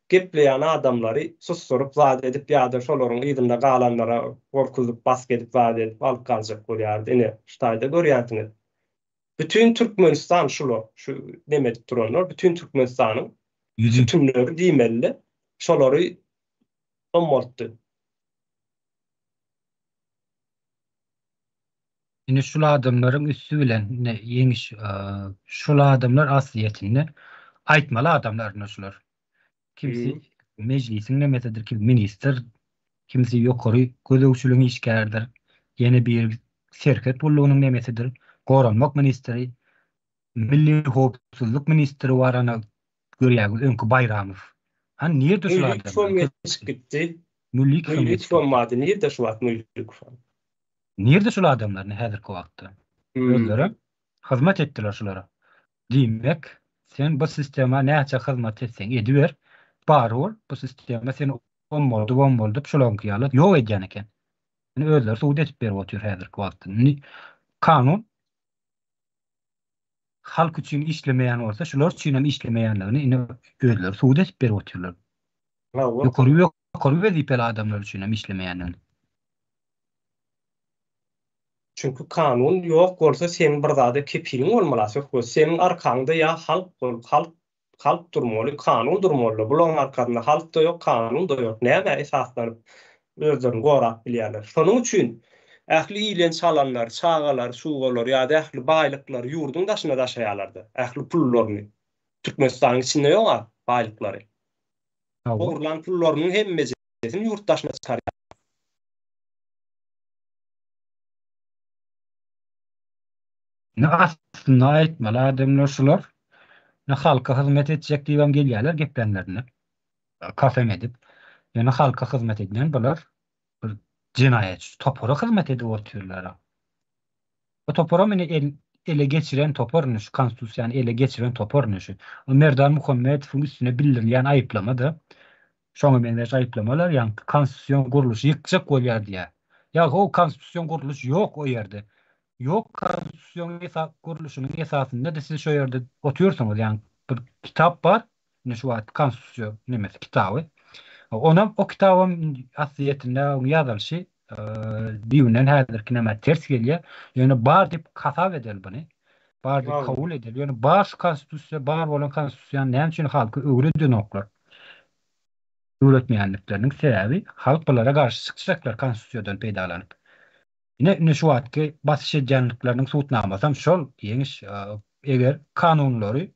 gepleýän adamlary susduryp zat edip ýa-da şolaryň yzynda galanlara gorkuzyp basgy edip zat edip alyp galjak bolýardy. Ine şu taýda görýänsiňiz. Bütin Türkmenistan şular şu neme edip duranlar bütin Türkmenistanyň sütünleri diýmeli-de şolary ommaltdy. Ine şul adamlaryň üsti bilen ine ýeňiş şul adamlar aslyýetinde aýtmaly adamlar ine şular. Kimsi mejlisiň nemesidir, kim ministr, kimsi ýokary gözegçiligiň işgäridir, ýene biri serhet gullugynyň nemesidir, goranmak ministri, milli howpsuzlyk ministri bar ana görýäňiz öňki Baýramow. Hany nirde şul adamlar? Müllikow gitdi. Müllikow bardy. Nirde şu wagt Müllikow? Nirde şul adamlar indi häzirki wagtda? Özleri hyzmat etdiler şulara. Diýmek, sen bu sistema näçe hyzmat etseň ediber, barybir bu sistema seni ommaldyp-ommaldyp şularyňky ýaly ýok edýän eken. Indi özleri subut edip berip otyr häzirki wagtda. Indi kanun halk üçin işlemeýän bolsa, şular üçin hem işlemeýänligini indi özleri subut edip berip otyrlar. Ýokary ýokary wezipeli adamlar üçin hem işlemeýändigini. Çünki kanun ýok bolsa seň bir zada kepiliň bolmaly söhbet. Seniň arkaňda ýa halk bol, halk halk durmaly, kanun durmaly. Bularyň arkasynda halk-da ýok, kanun-da ýok. Nämä esaslanyp özlerini gorap bilýärler? Şonuň üçin ähli iýlen çalanlar, çagalar, çugalar ýa-da ähli baýlyklary ýurduň daşyna daşaýarlar-da, ähli pullaryny. Türkmenistanyň içinde ýok-a baýlyklary. Ogurlan pullarynyň hemmejesini ýurt daşyna çykarýar. Indi aslynda aýtmaly adamlar şular. Indi halka hyzmat etjek diýibem gelýärler geplänlerinde. Kasam edip. Ýöne halka hyzmat edmän bular bir jenaýatçy topara hyzmat edip otyrlar. Bu toparam indi el ele geçiren topar indi şu konstitusiýany ele geçiren topar indi şu. O Merdan Muhammedowyň üstüne bildirilýän aýyplama-da şoňa meňzeş aýyplamalar ýaňky konstitusion gurluşy ýykjak bolýar diýýär. Ýa ho konstitusion gurluş ýok o ýerde. Ýok konstitusion gurluşynyň esasynda-da siz şo ýerde otyrsyňyz ýaňky bir kitap bar indi şu wagt konstitusiýa nemesi kitaby. Onam o kitabam aslyýetinde oň ýazylyşy düýbünden häzirki nämä ters gelýär. Ýöne bar diýip hasap edeli buny. Bar diýip kabul edeli. Ýöne bar şu konstitusiýa bar bolan konstitusiýany näme üçin halka öwredenoklar? Öwretmeýänlikleriniň sebäbi halk bulara garşy çykjaklar konstitusiýadan peýdalanyp. Ine indi şu wagtky basyş edýänlikleriniň subutnamasam şol ýeňiş eger kanunlary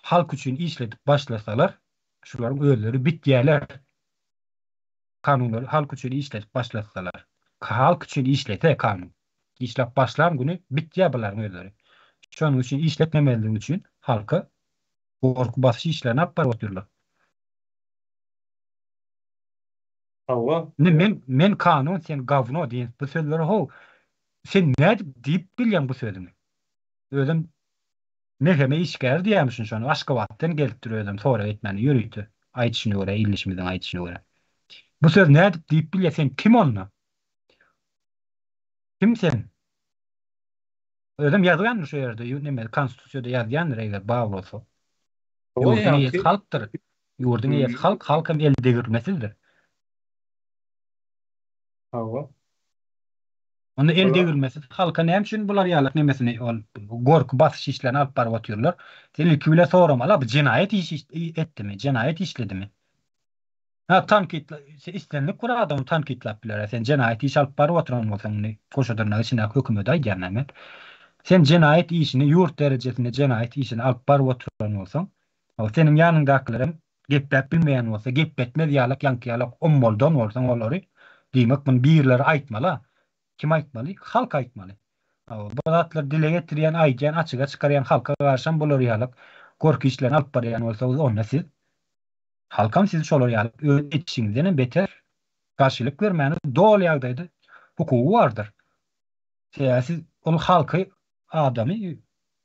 halk üçin işledip başlasalar, şularyň özleri bitýärler. Kanunlary halk üçin işledip başlasalar. Halk üçin işlese kanun. Işläp başlan güni bitýär bularyň özleri. Şonuň üçin işletmemezligi üçin halka gorky basyş işlerini alyp baryp otyrlar. Hawa. Indi men men kanun sen gawno diýen bu sözleri how sen nädip diýip bilýäň bu sözüňi? Özem MHM işgäri diýýärmişin şony Aşgabatdan gelipdir özem sorag etmäne ýörite aýdyşyna görä ildeşimiziň aýdyşyna görä. Bu söz nädip diýip bilýär sen kim onda? Kim sen? Özem ýazýandyr şu ýerde neme konstitusiýada ýazýandyr eger bar bolsa. Ýurduň eýesi halkdyr. Ýurduň eýesi halk, halk hem el degirmesizdir. Hawa. Onda el degirmesiz halka näme üçin bular ýaly nemesini ol gorky basyş işlerini alyp baryp otyrlar? Sen ilki bile soramaly bu jenaýat iş etdimi, jenaýat işledimi? Ha tankytla islendik bir adamy tankytlap biler. Sen jenaýat iş alyp baryp oturan bolsaň muny goşa dyrnak içindäki hökümete aýdýan men. Sen jenaýat işini ýurt derejesinde jenaýat işini alyp baryp oturan bolsaň, seniň ýanyňdakylarem Gepläp bilmeýän bolsa, gepletmez ýalak ýaňky ýalak ommaldan bolsaň olary, diýmek muny birileri aýtmaly-a. Kim aýtmaly? Halk aýtmaly. Hawa, bu zatlary dile getirýän, aýdýan, açyga çykarýan halka garşam bular ýalak gorky işlerini alyp barýan bolsaňyz, onda siz, halkam sizi şolar ýalak öz etişiňizdenem beter garşylyk bermäne doly ýagdaýda hukugy bardyr. Sebäbi siz ol halky, adamy,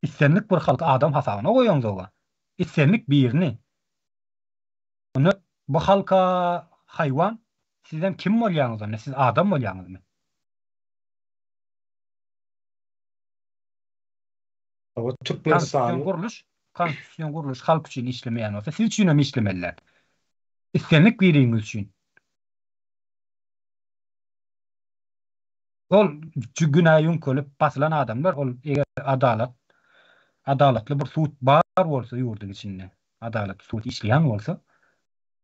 islendik bir halky adam hasabyna goýaňzog-a. Islendik birini. Onda bu halka haýwan, sizem kim bolýaňyz onda, siz adam bolýaňyzmy? Hawa, Türkmenistanyň. Konstitusion gurluş, konstitusion gurluş halk üçin işlemeýän bolsa, siz üçinem işlemeli däl. Islendik biriňiz üçin. Ol günä ýöňkelip basylan adamlar ol eger adalat adalatly bir sud bar bolsa ýurduň içinde adalatly sud işleýän bolsa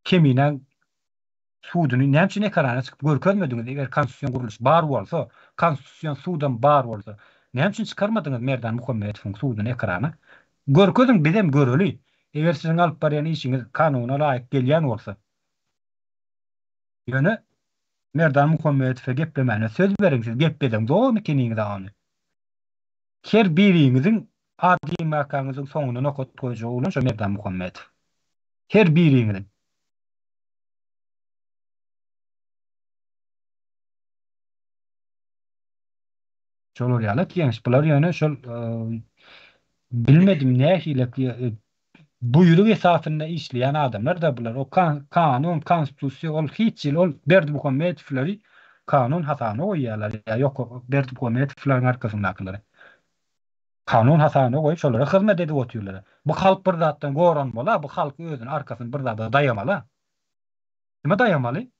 Keminäň suduny näme üçin ekrana çykyp görkezmediňiz eger konstitusion gurluş bar bolsa konstitusion sudam bar bolsa näme üçin çykarmadyňyz Merdan Muhammetowyň suduny ekrana görkeziň bizem göreli eger siziň alyp barýan işiňiz kanuna laýyk gelýän bolsa. Ýöne Merdan Muhammetowa geplemäne söz beriň siz gepledeňzogmy ikiniňiz ony. Her biriňiziň adymakaňyzyň soňuna nokat goýjak oglan şo Merdan Muhammetow. Her biriňiziň. Şolar ýaly ýeňiş. Bular ýöne şol bilmedim nähili buýruk esasynda işleýän adamlar da bular. O kanun, konstitusiýa ol hiç hili ol Berdimuhamedowlary kanun hasabyna goýýarlar. Ýa ýok Berdimuhamedowlaryň arkasyndakylary. Kanun hasabyna goýup şolara hyzmat edip otyrlar. Bu halk bir zatdan goranmaly, bu halk özüni arkasyny bir zada daýamaly. Kime daýamaly?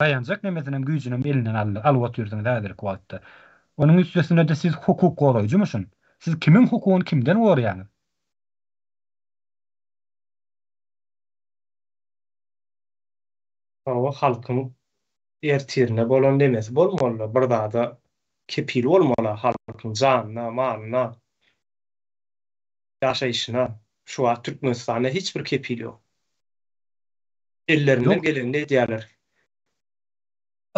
Daýanjak nemesinem güýjünem elinden aldy, alyp otyrsyňyz häzirki wagtda. Onuň üstesine-de siz hukuk goraýjymyşyn. Siz kimiň hukugyny kimden goraýaňyz? Hawa, halkyň ertirine bolan nemesi bolmaly-da, bir zada kepil bolmaly halkyň janyna, malyna, ýaşaýşyna. Şu wagt Türkmenistanda hiç bir kepil ýok. Ellerinden Ýok. gelenini edýärler.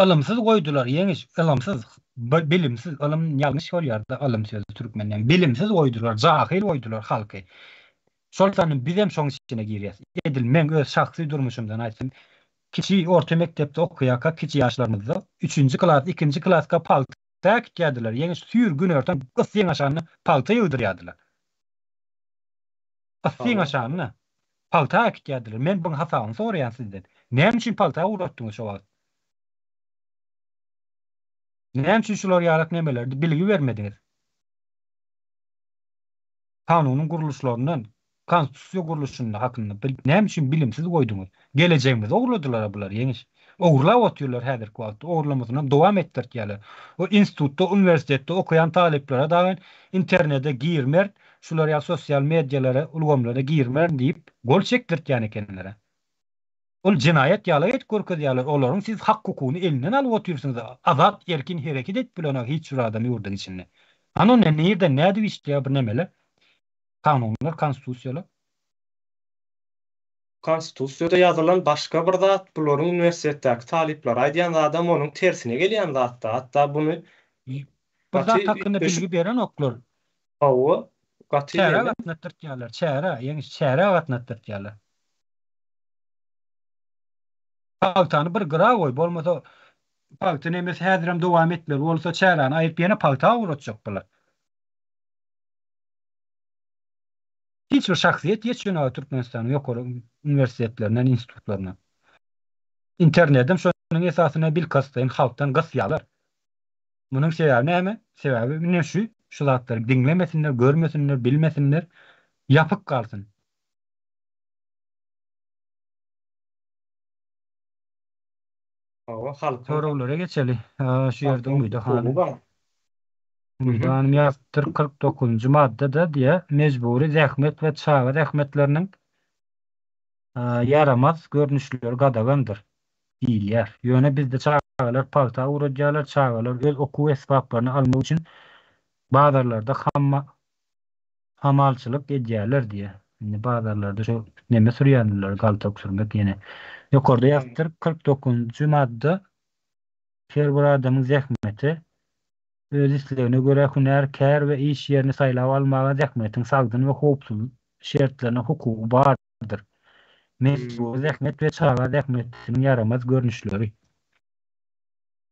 Ylymsyz goýdular Ýeňiş, ylymsyz, bilimsiz, ylym ýalňyş bolýarda ylym sözi türkmenden, bilimsiz goýdular, jahyl goýdular halky. Şol sanda bizem şoň içine girýäs. Edil meň öz şahsy durmuşymdan aýtsam, kiçi orta mekdepde okaýarkak kiçi ýaşlarymyzda üçünji klas, ikinji klaska palta äkitýärdiler, Ýeňiş süýr günortan yssyň aşagynda palta ýygdyrýardylar. Yssyň aşagynda palta äkitýärdiler. Men buň hasabyny soraýan sizden. Näme üçin palta ugratdyňyz şo wagt? Näme üçin şular ýalak nemelerde bilgi bermediňiz? Kanunyň gurluşlaryndan, konstitusiýa gurluşynda hakynda näme üçin bilimsiz goýduňyz? Gelejegimizi ogurladylar-a bular, Ýeňiş. Ogurlap otyrlar häzirki wagtda, ogurlamasynam dowam etdirtýärler. O institutda, uniwersitetde okaýan talyplara dagy internede girmert, şular ýaly sosial medialara, ulgamlara girmerin diýip, gol çekdirtýän ekenler-ä. Ol jenaýat ýaly edip görkezýärler, olaryň siz hak-hukugyny elinden alyp otyrsyňyz, azat, erkin hereket edip bilenok hiç bir adam ýurduň içinde. Hany onda nirden, nädip işleýär bu nemeler, kanunlar, konstitusiýalar? Konstitusiýada ýazylan başga bir zat, bularyň uniwersitetdäki talyplara aýdýan zadam onuň tersine gelýän zatda. Hatda buny Bir gaty zat hakynda üýtgeşik. bilgi berenoklar. Hawa, gaty Çärä neme. gatnatdyrtýarlar, çärä, ýeňiş, çärä gatnatdyrtýarlar. Pagtany bir gyra goý, bolmasa pagta nemesi häzirem dowam etmeli bolsa çäräni aýryp ýene pagta ugratjak bular. Hiç bir şahsyýet ýetişenok Türkmenistanyň ýokary uniwersitetlerinden, institutlaryndan. Internedem şonuň esasynda bilkastlaýyn halkdan gysýarlar. Munuň sebäbi näme? Sebäbi ine şu, şu zatlary diňlemesinler, görmesinler, bilmesinler, ýapyk galsyn. Hawa, halkyň Soraglara geçeli. Şu ýerde halkyň Umyda hukugy hanym. bar. Umyda hanym ýazypdyr, 49-njy maddada diýýär, mejbury zähmet we çaga zähmetleriniň ýaramaz görnüşleri gadagandyr diýilýär. Ýöne bizde çagalar pagta ugradýarlar, çagalar öz okuw esbaplaryny almak üçin bazarlarda hamma hamalçylyk edýärler diýýär. Indi bazarlarda şo neme sürýändirler, galtak sürmek ýene. Ýokarda ýazypdyr, 49-njy madda her bir adamyň zähmete, öz islegine görä hünär, kär we iş ýerini saýlap almaga, zähmetiň sagdyn we howpsuz şertlerine hukugy bardyr. Mejbury zähmet we çaga zähmetiniň ýaramaz görnüşleri.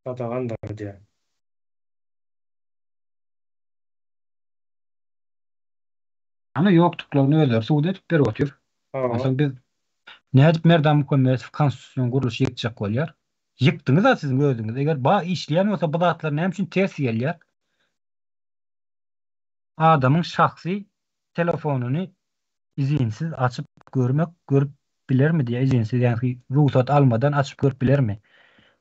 Gadagandyr diýýär. Ana ýokduklaryny özleri subut edip berip otyr. Onsoň biz nädip Merdan Muhammedow konstitusion gurluşy ýykjak bolýar? Ýykdyňyz-a siziň özüňiz. Eger ba işleýän bolsa bu zatlar näme üçin ters gelýär? Adamyň şahsy telefonyny izinsiz açyp görmek görüp bilermi diýýär izinsiz ýagny rugsat almadan açyp görüp bilermi?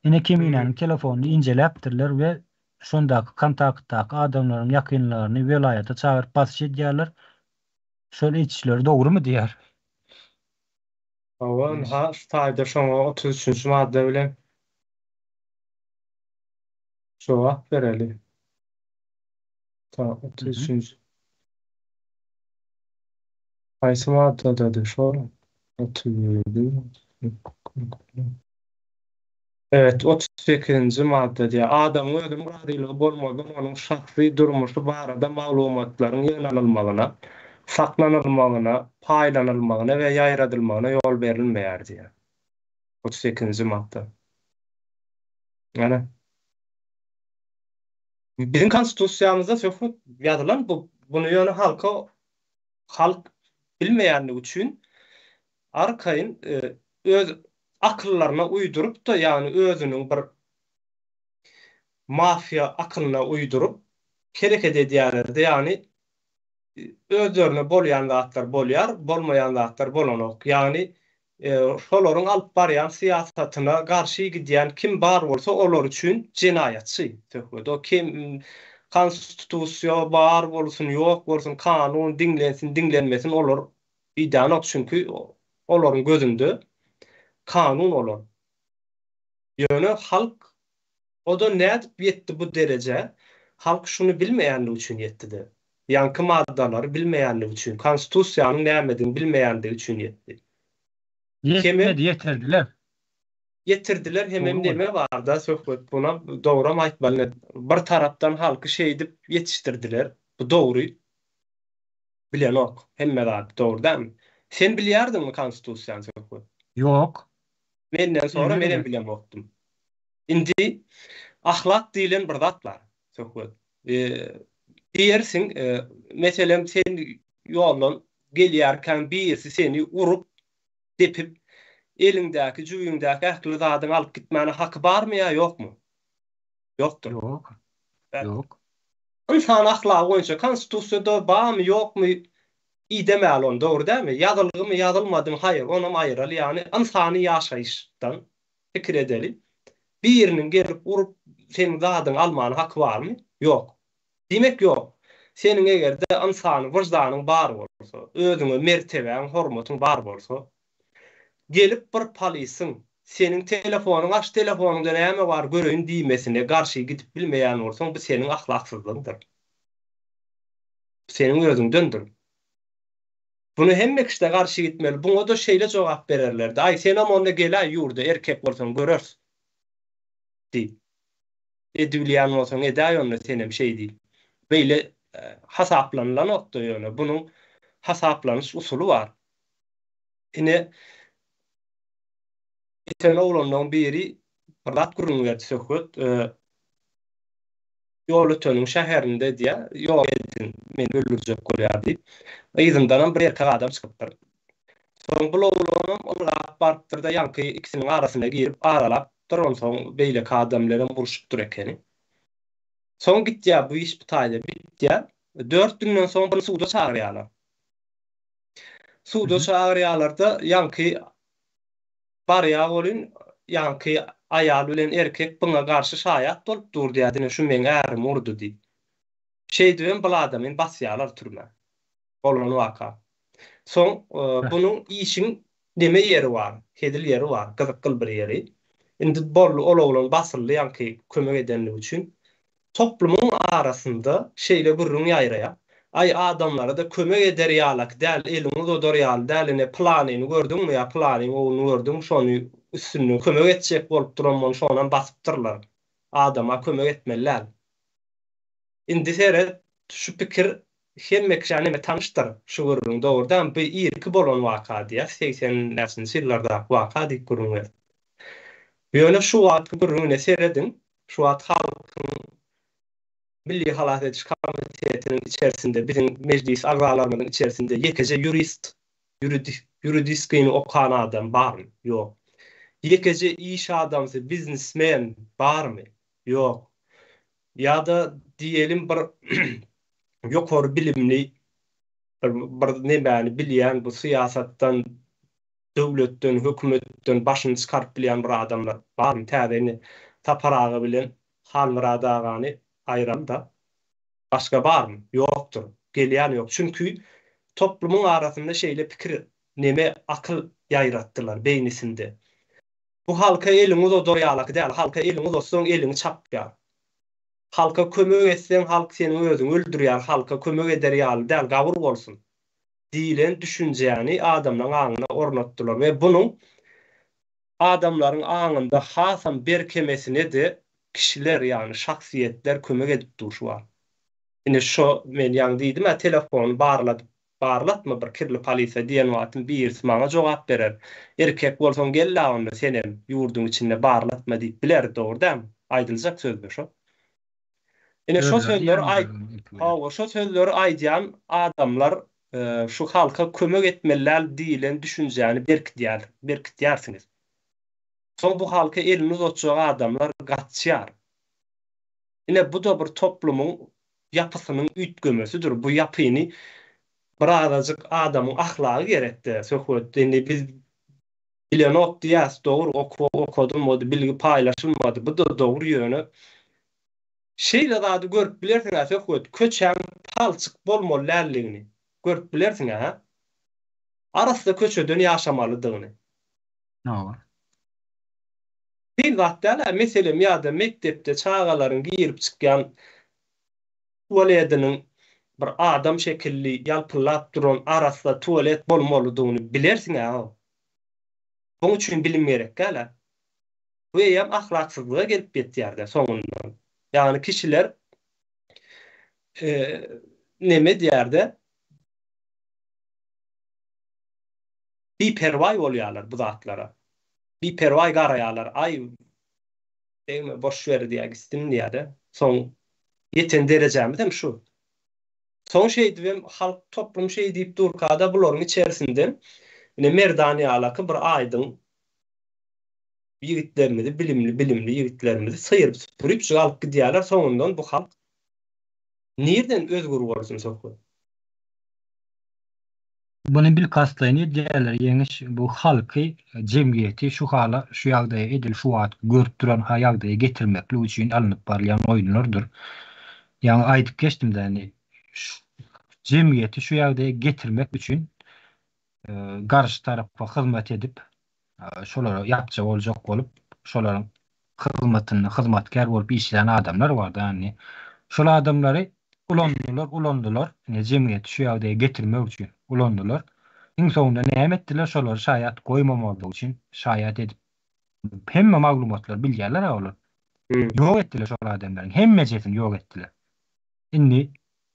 Ine Keminäniň telefonyny injeläpdirler we Şondaky kontaktdaky adamlaryň ýakynlaryny welaýata çagyryp basyş edýärler. Şol etişleri dogrumy diýýär. Hawa, ynha, şu taýda şoňa 33-nji madda bilen jogap bereli. Ta, 33-nji. Haýsy maddadady şol? 37. Evet, 38-nji madda diýýär, Adamyň özüniň razylygy bolmazdan onuň şahsy durmuşy barada maglumatlaryň ýygnanylmagyna, saklanylmagyna, paýlanylmagyna we ýaýradylmagyna ýol berilmeýär diýýär. 38-nji madda. Ýöne biziň konstitusiýamyzda söhbet ýazylan bu, buny ýöne halka Halk bilmeýänligi üçin arkaýyn öz akyllaryna uýduryp-da, ýagny özüniň bir mafiýa akylyna uýduryp hereket edýärler-de, ýagny özlerine bolýan zatlar bolýar, bolmaýan zatlar bolanok. Ýagny şolaryň alyp barýan syýasatyna garşy gidýän kim bar bolsa olar üçin jenaýatçy söhbet. O kim konstitusiýa bar bolsun ýok bolsun kanun diňlensin diňlenmesin olar idänok çünki olaryň gözünde kanun olar. Ýöne halk O-da nädip ýetdi bu derejä? Halk şuny bilmeýänligi üçin ýetdi-de. Ýaňky maddalary bilmeýänligi üçin, konstitusiýanyň nämedigini bilmeýändigi üçin ýetdi. Hemem Ýetmedi, ýetirdiler. Ýetirdiler hemem Dogry neme barda söhbet bunam dogram aýtmaly ine bir tarapdan halky şeýdip ýetişdirdiler. Bu dogry. Bilenok hemme zady dogry dälmi? Sen bilýärdiňmi konstitusiýany söhbet? Ýok. Menden sonra Indi menem bilerin. bilemokdym. Indi ahlak diýlen bir zat bar, Söhbet. Diýersiň, meselem, sen ýoldan gelýärkäň birisi seni urup, depip, eliňdäki, jübüňdäki ähli zadyňy alyp gitmäne haky barmy ýa ýokmy? Ýokdur. Ýok. Ýok. Ynsan ahlagy boýunça konstitusiýada barmy, ýokmy, idemäli ony, dogry dälmi? Ýazylgymy, ýazylmadymy, haýyr, onam aýyraly, ýagny ynsany ýaşaýyşdan Pikir edeli. Biriniň gelip urup seniň zadyňy almana haky barmy? Ýok. Diýmek ýok. Seniň egerde ynsany wyždanyň bar bolsa, özüňe mertebäň, hormatyň bar bolsa, gelip bir polisiň seniň telefonyňy aç telefonyňda näme bar göreýin diýmesine garşy gidip bilmeýän bolsaň bu seniň ahlaksyzlygyňdyr. Bu seniň özüňdendir. Buna hemme kişide garşy gitmeli. Buňa-da şeýle jogap bererlerdi, Aý, senem onda geläý ýurda, erkek bolsaň göreris. Diýip. Edibilýän bolsaň edäý onda senem şeý diýip. Beýle hasaplanylanokda ýöne bunuň hasaplanyş usuly bar. Ine, geçen oglanlaryň biri bir zat gürrüň berdi Söhbet. Ýolöteniň şäherinde diýýär, ýok edin, meni öldürjek bolýar diýip. Yzyndanam bir erkek adam çykypdyr. Soň bul oglanam ylgap barypdyr-da, ýaňky ikisiniň arasyna girip aralapdyr, onsoň beýleki adam bilenem urşupdyr ekeni. Soň gitýär bu iş bu taýda bitýär. Dört günden soň buny suda çagyrýarlar. Suda çagyrýarlar-da, ýaňky barýar welin, ýaňky. Aýal bilen erkek buňa garşy şaýat bolup dur diýýär, diňe şu meň ärim urdy diýip. Şeýdibem bul adamyny basýarlar türmä. Bolan waka. Soň bunuň işiň neme ýeri bar, hezil ýeri bar, gyzykgyl bir ýeri. Indi boldy ol oglan basyldy ýaňky kömek edenligi üçin. Toplumyň arasynda şeýle gürrüň ýaýraýar, Aý adamlara-da kömek eder ýalak däl, eliňi uzadar ýaly däl, ine pylanyny gördüňmi ýa pylanyň ogluny gördüňmi şony üstünden kömek etjek bolup duran bolup şonam basypdyrlar. Adama kömek etmeli däl. Indi seret, şu pikir hemme kişä neme tanyşdyr şu gürrüň dogrudanam bu irki bolan waka diýýär, 80 näçinji ýyllardaky waka diýip gürrüň berdi. Ýöne şu wagtky gürrüňine serediň, şu wagt halkyň Milli halas ediş komitetiniň içerisinde biziň mejlis agzalarymyzyň içerisinde ýekeje ýurist, ýuridiskini okan adam barmy? Ýok. Ýekeje iş adamsy, biznesmen barmy? Ýok. Ýa-da diýelim bir ýokary bilimli bir bir nemäni bilýän bu syýasatdan, döwletden, hökümetden başyny çykaryp bilýän bir adamlar barmy? Täze indi Sapar aga bilen Halmyrat agany aýraly-da. Başga barmy? Ýokdur. Gelýän ýok. Çünki toplumyň arasynda şeýle pikir, neme akyl ýaýratdylar beýnisinde. Bu halka eliňi uzadar ýalaky däl, halka eliňi uzatsaň eliňi çapýar. Halka kömek etseň halk seniň özüňi öldürýär, halka kömek eder ýaly däl, gabyr bolsun diýlen düşünjäni adamlaň aňyna ornatdylar we bunuň adamlaryň aňynda hasam berkemesine-de kişiler ýagny şahsyýetler kömek edip dur şu wagt. Ine şo men ýaňy diýdim-ä telefony barladyp Barlatma bir kirli polisiýa diýen wagtym birisi maňa jogap berer. Erkek bolsaň gel-la onda senem ýurduň içinde barlatma diýip biler, dogry dälmi? Aýdyljak söz-de şo. Ine şo sözleri aýt, hawa, şo sözleri aýdýan adamlar şu halka kömek etmeli däl diýlen düşünjäni berkidýär, berkitýärsiňiz. Soň bu halka elini uzatjak adamlar gaçýar. Ine, bu-da bir toplumyň ýapysynyň üýtgemesidir. Bu ýapyny birazajyk adamyň ahlagy gerek-dä, söhbet. Indi biz bilenok diýýäs, dogry, okuw okadylmady, bilgi paýlaşylmady. Bu-da dogry, ýöne şeýle zady görüp bilersiň-ä, söhbet, köçäň palçyk bolmaly däldigini görüp bilersiň-ä, hä? Arassa köçeden ýaşamalydygyny. Hawa. Kyn zat däl-ä, meselem, ýa-da mekdepde çagalaryň girip çykýan tualediniň bir adam şekilli ýalpyldap duran arassa tualet bolmalydygyny bilersiň-ä. Buň üçin bilim gerek däl-ä. Bu eýýäm ahlaksyzlyga gelip ýetýär-de soňundan. Ýagny kişiler neme edýär-de, biperwaý bolýarlar bu zatlara. Biperwaý garaýarlar. Aý, degme, boş ber diýýär, gitsin diýýär-de. Soň ýeten derejämiz hem şu. Soň şeýdibem halk, toplum şeý diýip durka-da bularyň içerisinden ine Merdan ýalaky bir aýdyň ýigitlerimizi, bilimli, bilimli ýigitlerimizi syryp-süpüripjik alyp gidýärler. Soňundan bu halk nirden özgür bolsun söhbet? Muny bilkastlaýyn edýärler Ýeňiş bu halky jemgyýeti şu hala şu ýagdaýa edil şu wagt görüp duran ha ýagdaýa getirmeklik üçin alnyp barylýan oýunlardyr. Ýaňy aýdyp geçdim däni jemgyýeti şu ýagdaýa getirmek üçin garşy tarapa hyzmat edip şolara ýapja boljak bolup, şolaryň hyzmatynda hyzmatkär bolup işleýän adamlar bardy indi. Şol adamlary ulandylar, ulandylar, ine jemgyýeti şu ýagdaýa getirmek üçin ulandylar. Iň soňunda näme etdiler, şolary şaýat goýmamazlyk üçin şaýat edip, hemme maglumatlary bilýärler-ä olar. Ýok etdiler şol adamlaryň hemmejesini ýok etdiler. Indi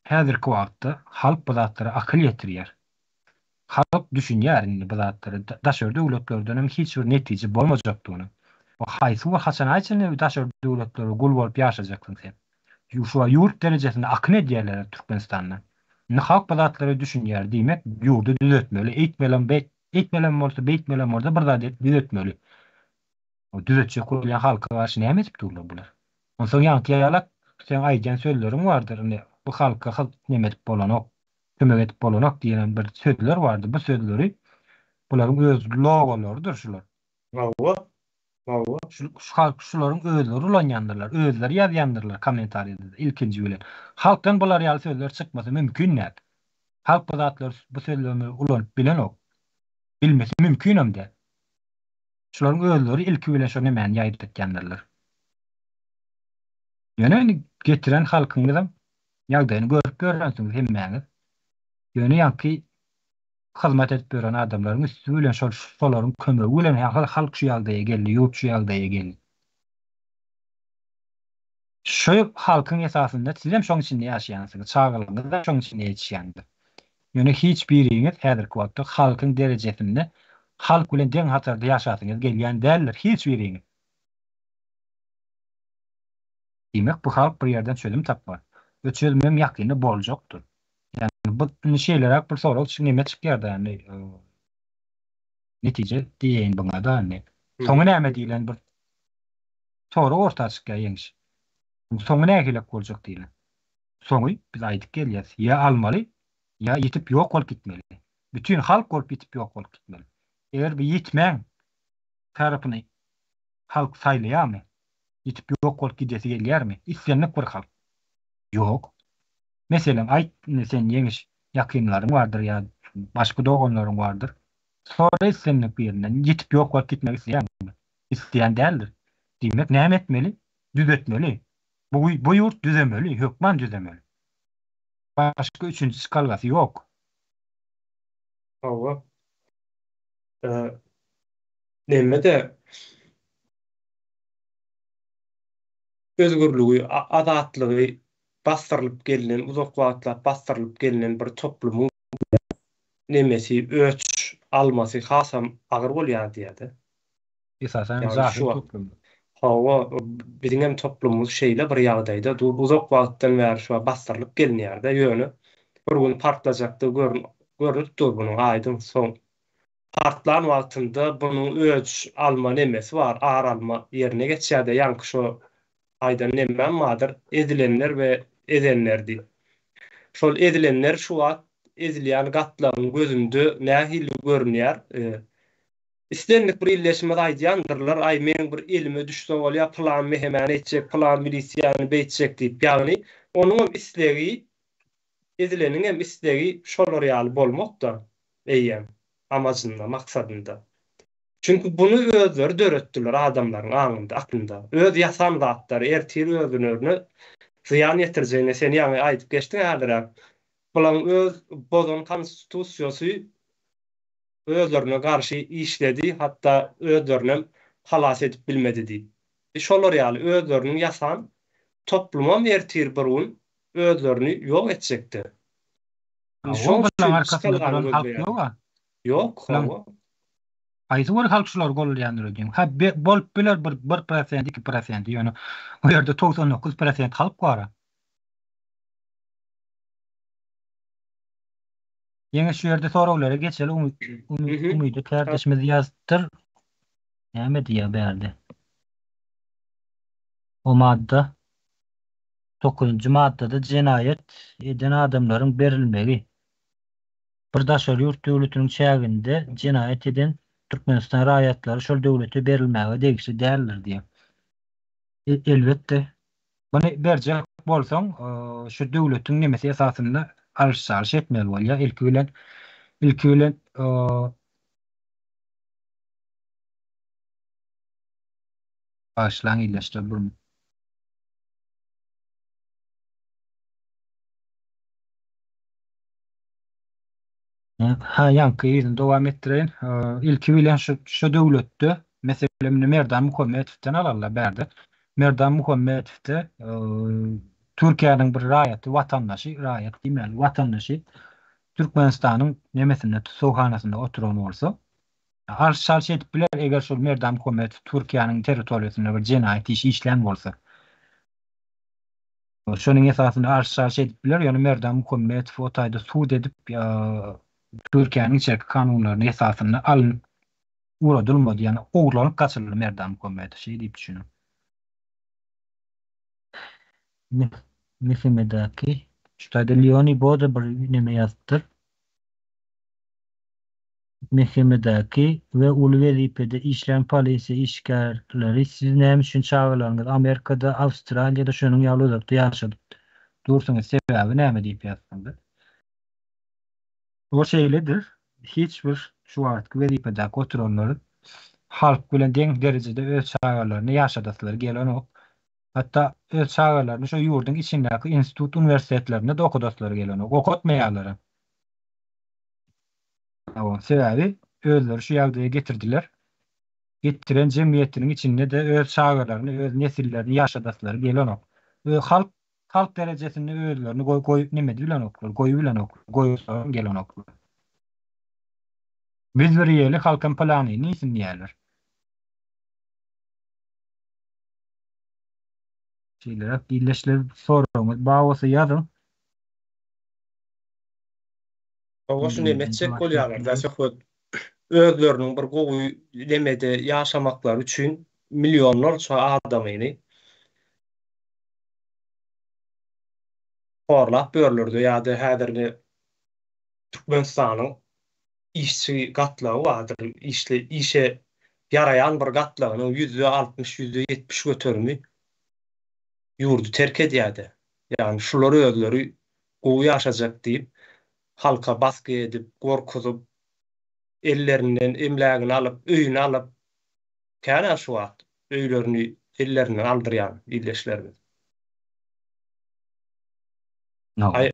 häzirki wagtda halk bu zatlara akyl ýetirýär. Halk düşünýär indi bu zatlara daşary döwletlerden hem hiç bir netije bolmajakdygyny. O haýsy we haçana çenli daşary döwletlere gul bolup ýaşajaksyň sen? Şu wagt ýurt derejesinde akyn edýärler Türkmenistanda. Indi halk bu zatlara düşünýär diýmek ýurdy düzetmeli eýtmelem eýtmelem bolsa beýtmelem bolsa bir zat edip düzetmeli. O düzetjek bolýan halka garşy näme edip durlar bular? Onsoň ýaňky ýalak seň aýdýan sözleriň bardyr indi bu halka neme edip bolanok, kömek edip bolanok diýen bir sözler bardy. Bu sözleri bularyň öz logolarydyr şular. Hawa. Hawa. Şu şu halk şularyň özleri ulanýandyrlar, özleri ýazýandyrlar kommentariýada ilkinji bilen. Halkdan bular ýaly sözler çykmasy mümkin däl. Halk bu zatlary bu sözlemi ulanyp bilenok. Bilmesi mümkinem däl. Şularyň özleri ilki bilen şo nemäni ýaýratýandyrlar. Ýöne indi getiren halkyňyzam ýagdaýyny görüp ýörensiňiz hemmäňiz. Ýöne ýaňky hyzmat edip ýören adamlaryň üsti bilen şol şolaryň kömegi bilen halk şu ýagdaýa geldi, ýurt şu ýagdaýa geldi. Şu halkyň esasynda sizem şoň içinde ýaşaýansyňyz, çagalaryňyzam şoň içinde ýetişýändir. Ýöne hiç biriňiz häzirki wagtda halkyň derejesinde halk bilen deň hatarda ýaşasyňyz gelýän däldir hiç biriňiz. Diýmek bu halk bir ýerden çözüm tapar. We çözümem ýakynda boljakdyr. Ýagny bu indi şeýleräk bir sorag neme çykýar-da indi netije diýeýin buňa-da indi. Soňy näme diýlen bir sorag orta çykýar ýeňiş. Soňy nähilek boljak diýlen. Soňy biz aýdyp gelýäs. Ýa almaly, ýa ýitip ýok bolup gitmeli. Bütin halk bolup ýitip ýok bolup gitmeli. Eger bu ýitmäň tarapyny halk saýlaýarmy? Ýitip ýok bolup gidesi gelýärmi? Islendik bir halk. Ýok. Meselem, aýt indi sen Ýeňiş, ýakynlaryň bardyr ýa başga doganlaryň bardyr. Sora islendik birinden, ýitip ýok bolup gitmek isleýärmi? Isleýän däldir. Diýmek, näme etmeli? Düzetmeli. Bu, bu ýurt düzemeli, hökman düzemeli. Başga üçünji çykalgasy ýok. Hawa. Neme-de özgürligi, azatlygy basdyrylyp gelnen, uzak wagtlap basdyrylyp gelnen bir toplumyň nemesi, öç almasy hasam agyr bolýar diýýär-de. Esasan hem jahyl toplumda. Hawa, biziň hem toplumymyz şeýle bir ýagdaýda dur, uzak wagtdan bäri şu wagt basdyrylyp gelinýär-de, ýöne bir gün partlajakdygy görnüp dur bunuň aýdyň soň Partlan wagtynda bunuň öç alma nemesi bar, ar alma ýerine geçýär-de, ýaňky şo aýdan nemem bardyr, ezilenler we ezenler diýip. Şol ezilenler şu wagt ezilýän gatlagyň gözünde nähili görünýär? Islendik bir ildeşimiz aýdýandyrlar, aý meň bir elime düşse bolýar, pylan mehemäni etjek, pylan milisiýany beýtjek diýip. Ýagny onuňam islegi Ezileniňem islegi şolar ýaly bolmak-da, eýýäm, amajynda, maksadynda. Çünki buny özleri döretdiler adamlaryň aňynda, aklynda. Öz ýasan zatlary ertir özülerine zyýan ýetirjegine sen ýaňy aýdyp geçdiň häzir-ä. Bulaň öz bozan konstitusiýasy özlerine garşy işledi, hatda özlerinem halas edip bilmedi diýip. Şolar ýaly özleriniň ýasan toplumam ertir bir gün özlerini ýok etjekdi. Indi şoň üçin arkasynda duran halk ýog-a. Ýok, hawa. Haýsy bir halk şulary goldaýandyr öýdýäň? Hä, bolup biler bir bir prosent, iki prosent, ýöne o ýerde 99 prosent halk bar-a. Ýeňiş şu ýerde soraglara geçeli Umyt Umydy kardeşimiz ýazypdyr. Näme diýýär bärde? O madda dokuzynjy maddada jenaýat eden adamlaryň berilmegi bir daşary ýurt döwletiniň çäginde jenaýat eden Türkmenistan raýatlary şol döwlete berilmäge degişli däldir diýýär. Elbetde. Muny berjek bolsaň, şu döwletiň nemesi esasynda alyş-çalyş etmeli bolýar. Ilki bilen, ilki bilen Bagyşlaň ildeşler bir Ha, ýaňky yzyny dowam etdireýin. Ilki bilen şu şu döwletde, meselem, indi Merdan Muhammetowdan alallar bärde. Merdan Muhammetowda Türkiýäniň bir raýaty, watandaşy, raýat diýmäli, watandaşy Türkmenistanyň nemesinde, tussaghanasynda oturan bolsa, alyş-çalyş edip biler, eger şol Merdan Muhammetow Türkiýäniň territoriýasynda bir jenaýat işi işlän bolsa. Şonuň esasynda alyş-çalyş edip biler, ýöne Merdan Muhammetowy o taýda sud edip, Türkiýäniň içerki kanunlarynyň esasynda alnyp ugradylmady, ýagny ogurlanyp gaçyryldy Merdan Muhammetow, şeý diýip düşüniň. Mehemedäki şu taýda Leoni Boda bir neme ýazypdyr. MHM-däki we uly wezipede işlän polisiýa işgärleri siz näme üçin çagalaryňyzy Amerikada, Awstraliýada şonuň ýaly uzakda ýaşadyp dursuňyz sebäbi näme diýip ýazsaňda. O şeýledir hiç bir şu wagtky wezipedäki oturanlar halk bilen deň derejede öz çagalaryny ýaşadaslary gelenok. Hatda öz çagalaryny şo ýurduň içindäki institut uniwersitetlerinde-de okadaslary gelenok. Okatmaýarlaram. Hawa, sebäbi özleri şu ýagdaýa getirdiler. Getiren jemgyýetiniň içinde-de öz çagalaryny, öz nesillerini ýaşadaslary gelenok. Ö halk halk derejesinde özlerini goý goý neme edibilenoklar, goýubilenoklar, goýaslaram gelenoklar. Biz bir iýeli, halkam pylanyny iýsin diýýärler. Şeýleräk ildeşler soragyňyz bar bolsa ýazyň. Hawa şu neme etjek bolýarlar-da söhbet özleriniň bir gowy nemede ýaşamaklary üçin millionlarça adamyny horlap ýörler-de ýa-da häzir ine Türkmenistanyň işçi gatlagy bardyr, işli işe ýaraýan bir gatlagynyň 60%, 70% göterimi ýurdy terk edýär-de. Ýagny şular özleri gowy ýaşajak diýip, halka basgy edip, gorkuzyp, ellerinden emlägini alyp, öýüni alyp, kän-ä şu wagt öýlerini ellerinden aldyrýan ildeşlerimiz. Aý,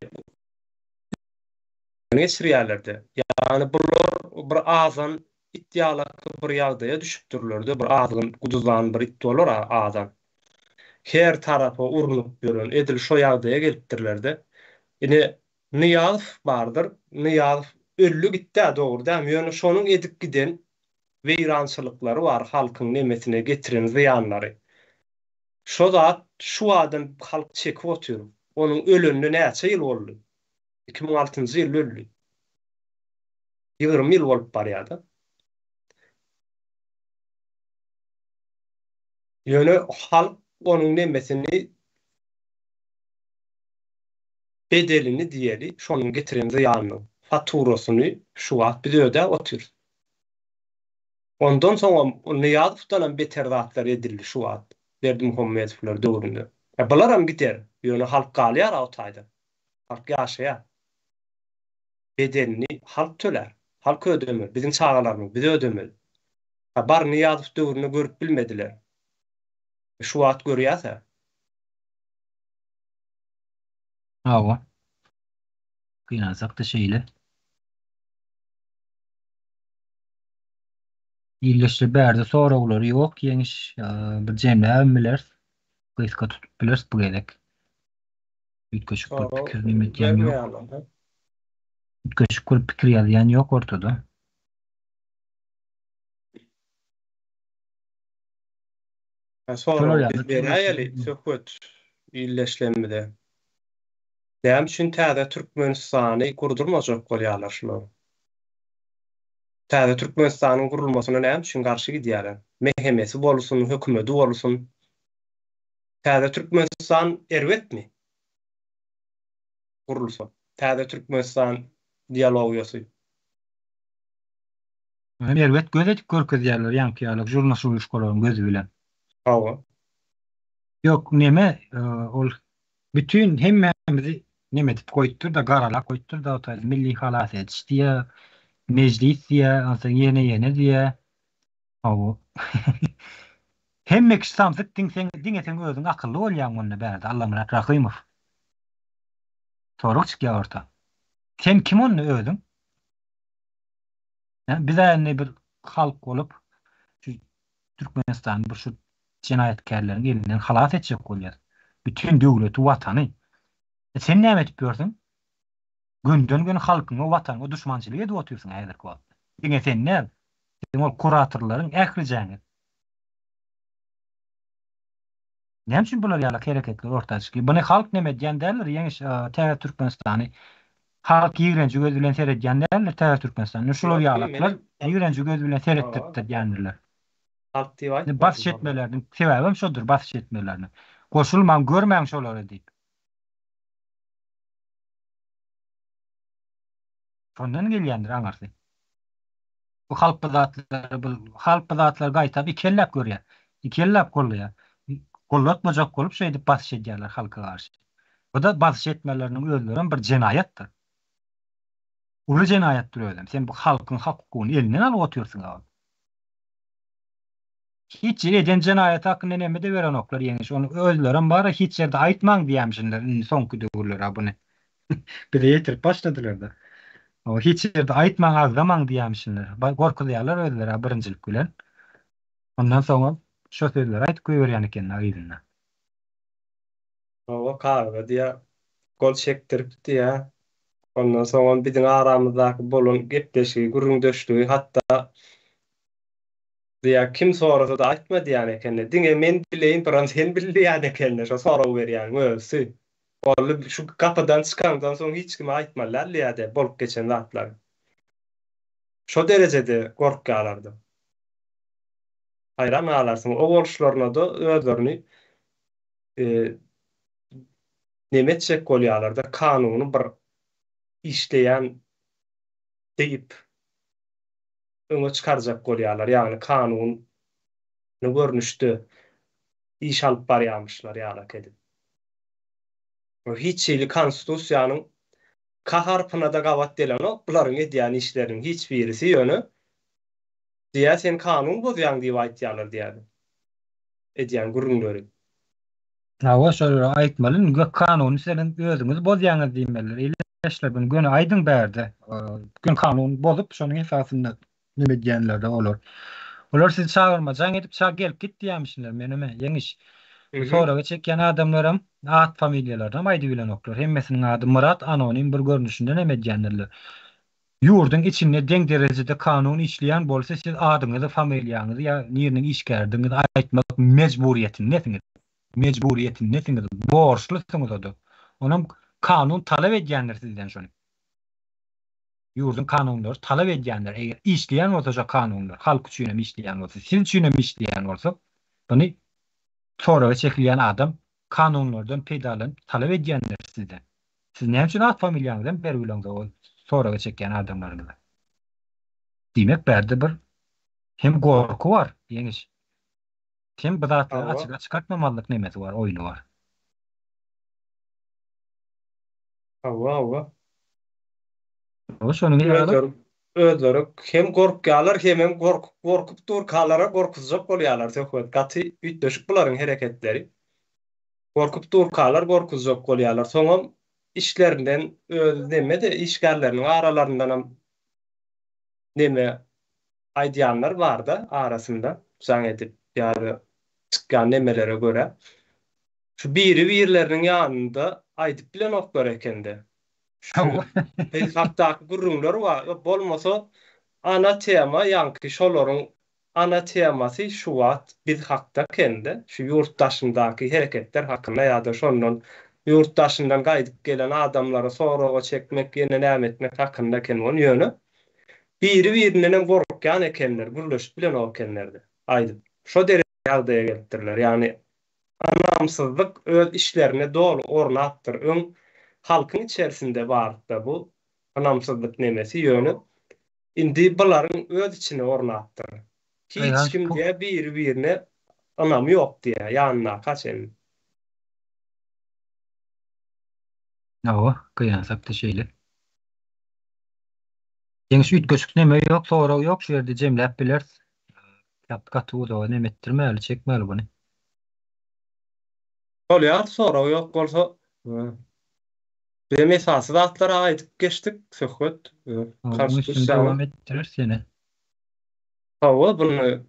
geçirýärler-de. Ýagny bular bir azan it ýalaky bir ýagdaýa düşüpdirler-de, bir azgyn, guduzlan bir it bolar-a azan. Her tarapa urnup ýören, edil şo ýagdaýa gelipdirler-de. Ine, Nyýazow bardyr. Nyýazow öldi gitdi-ä, dogry dämi? Ýöne şonuň edip giden weýrançylyklary bar, halkyň nemesine getiren zyýanlary. Şo zat şu adam halk çekip otyr. Onuň ölenine näçe ýyl boldy? 2006-njy ýylda öldi. 20 ýyl bolup barýar-da. Ýöne halk onuň nemesini bedelini diýeli, şonuň getiren zyýanynyň faturasyny şu wagt biz ödäp otyrys. Ondan soňam Nyýazowdanam beter zatlar edildi şu wagt Berdimuhamedowlar döwründe. Ýa bularam gider, ýöne halk galýar-a o taýda. Halk ýaşaýar. Bedelini halk tölär. Halk ödemeli. Biziň çagalarymyz, biz ödemeli. A bar Nyýazow döwründe görüp bilmediler. Şu wagt görýäs-ä. Hawa. Gynansak-da şeýle. Ildeşler bärde soraglary ýok Ýeňiş bir jemläbem bileris. Gysga tutup bileris bu gezek. Üýtgeşik bir pikir neme edýän ýok. Üýtgeşik bir pikir ýazýan ýok ortada. Sorag biz beräýeli söhbet ildeşlerimize. Näme üçin täze Türkmenistany gurdurmajak bolýarlar şular? Täze Türkmenistanyň gurulmasyna näme üçin garşy gidýärler? MHM-si bolsun, hökümedi bolsun. Täze Türkmenistan erbetmi? Gurulsa. Täze Türkmenistan dialogiýasy. Erbet göz edip görkezýärler ýaňky ýaly žurnaşuluşkalaryň gözi bilen. Hawa. Ýok neme ol bütin hemmämizi neme edip goýupdyr-da garalap goýupdyr-da o taýda milli halas ediş diýýä, mejlis diýýä, onsoň ýene ýene diýýä. Hawa. Hemme kişi samsyk diň seň diňe seň özüň akylly bolýaň onda bärde Allamyrat Rahymow. Sorag çykýar orta. Sen kim onda özüň? Biz-ä indi bir halk bolup şu Türkmenistany bir şu jenaýatkärleriň elinden halas etjek bolýas. Bütin döwleti, watany. E sen näme edip ýörsüň? Gönden-göni halkyňa, watanyňa duşmançylyk edip otyrsyň häzirki wagtda. Diňe sen däl, siziň ol kuratorlaryň ählijäňiz. Näme üçin bular ýaly hereketler orta çykýar? Buny halk neme edýän däldir, Ýeňiş Täze Türkmenistany halk ýigrenji göz bilen seredýän däldir Täze Türkmenistany. Şular ýalaklar ýigrenji göz bilen seretdirtdirýändirler. Halk diýip aýtmadym. Basyş etmeleriniň sebäbem şodur, basyş etmeleriniň. Goşulmaň, görmäň şolary diýip. Şondan gelýändir aňyrsy. Bu halk bu zatlary bu halk bu zatlary gaýtap ikelläp görýär. Ikelläp gollaýar. Gollatmajak bolup şeýdip basyş edýärler halka garşy. Bu-da basyş etmeleriniň özlerem bir jenaýatdyr. Uly jenaýatdyr özem. Sen bu halkyň hak-hukugyny elinden alyp otyrsyň a. Hiç eden jenaýaty hakynda neme-de berenoklar ýeňiş. Ony özlerem bar-a hiç ýerde aýtmaň diýýämişinler indi soňky döwürler-a buny. Bize ýetirip başladylar-da. Hiç ýerde aýtmaň, agzamaň diýýämişinler. Gorkuzýarlar özleri-ä birinjilik bilen. Ondan soňam şo sözleri aýdyp goýberýän ekenler yzyndan. Hawa, kagyza diýýär, gol çekdirip diýýär. Ondan soňam biziň aramyzdaky bolan gepleşigi, gürrüňdeşligi hatda Diýýär, kim sorasa-da aýtma diýýän ekeni. Diňe men bileýin, biram sen bil diýýän ekeni, şo sorag berýäniň özüsi. Boldy, şu gapydan çykaňdan soň hiç kime aýtmaly däl diýýärdi, bolup geçen zatlary. Şo derejede gorkýarlardy. Haýran galarsyň, o boluşlaryna-da özlerini neme etjek bolýarlar-da, kanuny bir işleýän diýip. öňe çykarjak bolýarlar, ýagny kanuny görnüşde iş alyp barýarmyşlar ýalak edip. Hiç hili konstitusiýanyň K harpyna-da gabat gelenok bularyň edýän işleriniň hiç birisi, ýöne diýýär sen kanun bozýaň diýip aýtýarlar diýýär edýän gürrüňleri. Hawa şolara aýtmaly indi kanuny seniň özüňiz bozýaňyz diýmeliler ildeşler bunu göni aýdyň bärde göni kanun bozup şonuň esasynda neme edýänlerde olar olar sizi çagyrma jaň edip ça gelip git diýýämişinler meneme ýeňiş bu soraga çekýän adamlaram at familiýalarynam aýdybilenoklar hemmesiniň ady Myrat anonim bir görnüşinde neme edýändirler Ýurduň içinde deň derejede kanun işleýän bolsa siz adyňyzy familiýaňyzy ýa niriniň işgäridigiňizi aýtmak mejburyýetindesiňiz. Mejburyýetindesiňiz, borçlusyňyz oda. Onam kanun talap edýändir sizden şony. Ýurduň kanunlary talap edýändir. Eger işleýän bolsa şo kanunlar, halk üçinem işleýän bolsa, siz üçinem işleýän bolsa, muny soraga çekilýän adam kanunlardan peýdalanyp talap edýändir sizden. Siz näme üçin at familiýaňyzam bergileňzok ol soraga çekýän adamlaryňyza? Diýmek bärde bir hem gorky bar Ýeňiş. Hem bu zatlary Hawa. açyga çykartmamazlyk nemesi bar, oýny bar. Hawa, hawa. Hawa şonuň ýaly. Özleri özleri hem gorkýarlar hemem gorkup gorkup durkalara gorkuzjak bolýarlar söhbet. Gaty üýtgeşik bularyň hereketleri. Gorkup durkalar gorkuzjak bolýarlar. Soňam işlerinden öz neme-de işgärleriniň aralaryndanam neme aýdýanlar bar-da arasynda jaň edip ýa-da çykýan nemelere görä. Şu biri-birleriniň ýanynda aýdyp bilenoklar ekende. Şu biz hakdaky gürrüňler bar. Bolmasa ana tema ýaňky şolaryň Ana temasy şu wagt biz hakda kende, şu ýurt daşyndaky hereketler hakynda ýa-da şondan ýurt daşyndan gaýdyp gelen adamlary soraga çekmek ýene näme etmek hakynda eken ony ýöne biri-birindenem gorkýan ekenler, gürleşip bilenok ekenler-de aýdyp. Şo derejede ýagdaýa gelipdirler. Ýagny ynamsyzlyk öz içlerine doly ornapdyr. Öň halkyň içerisinde bardy-da bu ynamsyzlyk nemesi ýöne Indi bularyň öz içine ornapdyr. Hiç kim diýä biri birine ynamy ýok diýä ýanyndaka çenli. Hawa, gynansakda şeýle. Ýeňiş üýtgeşik neme ýok, sorag ýok şu ýerde jemläp bileris. Gaty uzaga neme etdirmäli, çekmäli buny. Bolýar, sorag ýok bolsa. Bizem esasy zatlary aýdyp geçdik, söhbet. Munuň üstüni dowam etdireris ýene. Hawa, buny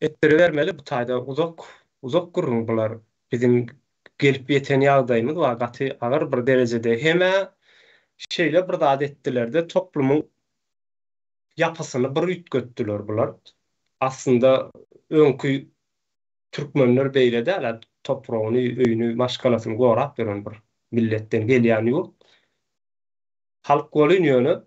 etdiribermeli, bu taýda uzak, uzak gürrüň bular. Biziň gelip ýeten ýagdaýymyz bar, gaty agyr bir derejede. Hem-ä şeýle bir zat etdiler-de, toplumyň ýapysyny bir üýtgetdiler bular. Aslynda öňki Türkmenler beýle däl-ä, topragyny, öýüni, maşgalasyny gorap ýören bir milletden gelýän ýurt. Halk welin ýöne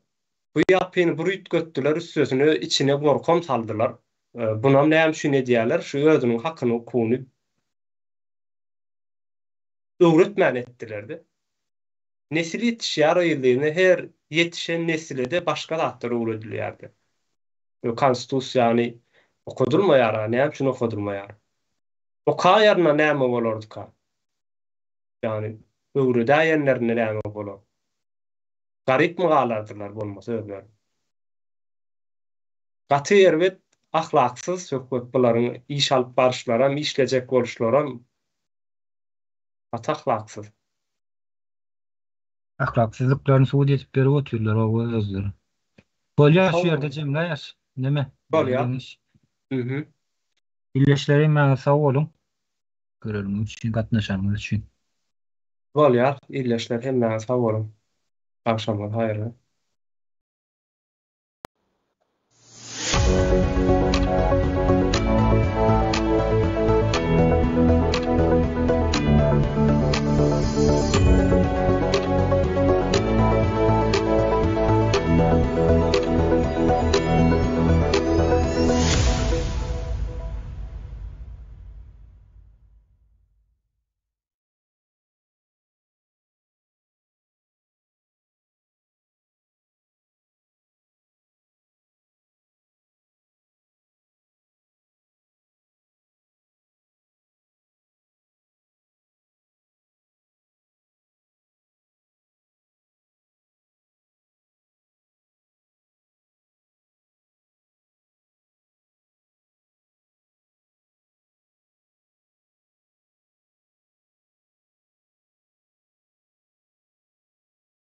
bu ýapyny bir üýtgetdiler, üstesine içine gorkam saldylar. Bunam näme üçin edýärler? Şu özüniň hakyny, hukugyny öwretmän etdiler-de. Nesil ýetişýär yzly-yzyna, her ýetişen nesile-de başga zatlar öwredilýärdi. Konstitusiýany okadylmaýar-a, näme üçin okadylmaýar? Okaýarynda näme bolardyka? Ýagny öwredäýenlerinde näme bolar? Garypmy galardylar bolmasa özleri? Gaty erbet ahlaksyz söhbet bularyň iş alyp baryşlaram, işlejek boluşlaram gaty ahlaksyz. Ahlaksyzlyklaryny subut edip berip otyrlar oba özleri. Bolýar şu ýerde jemläýäs. Neme? Bolýar. Mhm. Ildeşler hemmäňiz sag boluň. Göreniňiz üçin, gatnaşanyňyz üçin. Bolýar, ildeşler hemmäňiz sag boluň. Agşamyňyz haýyrly.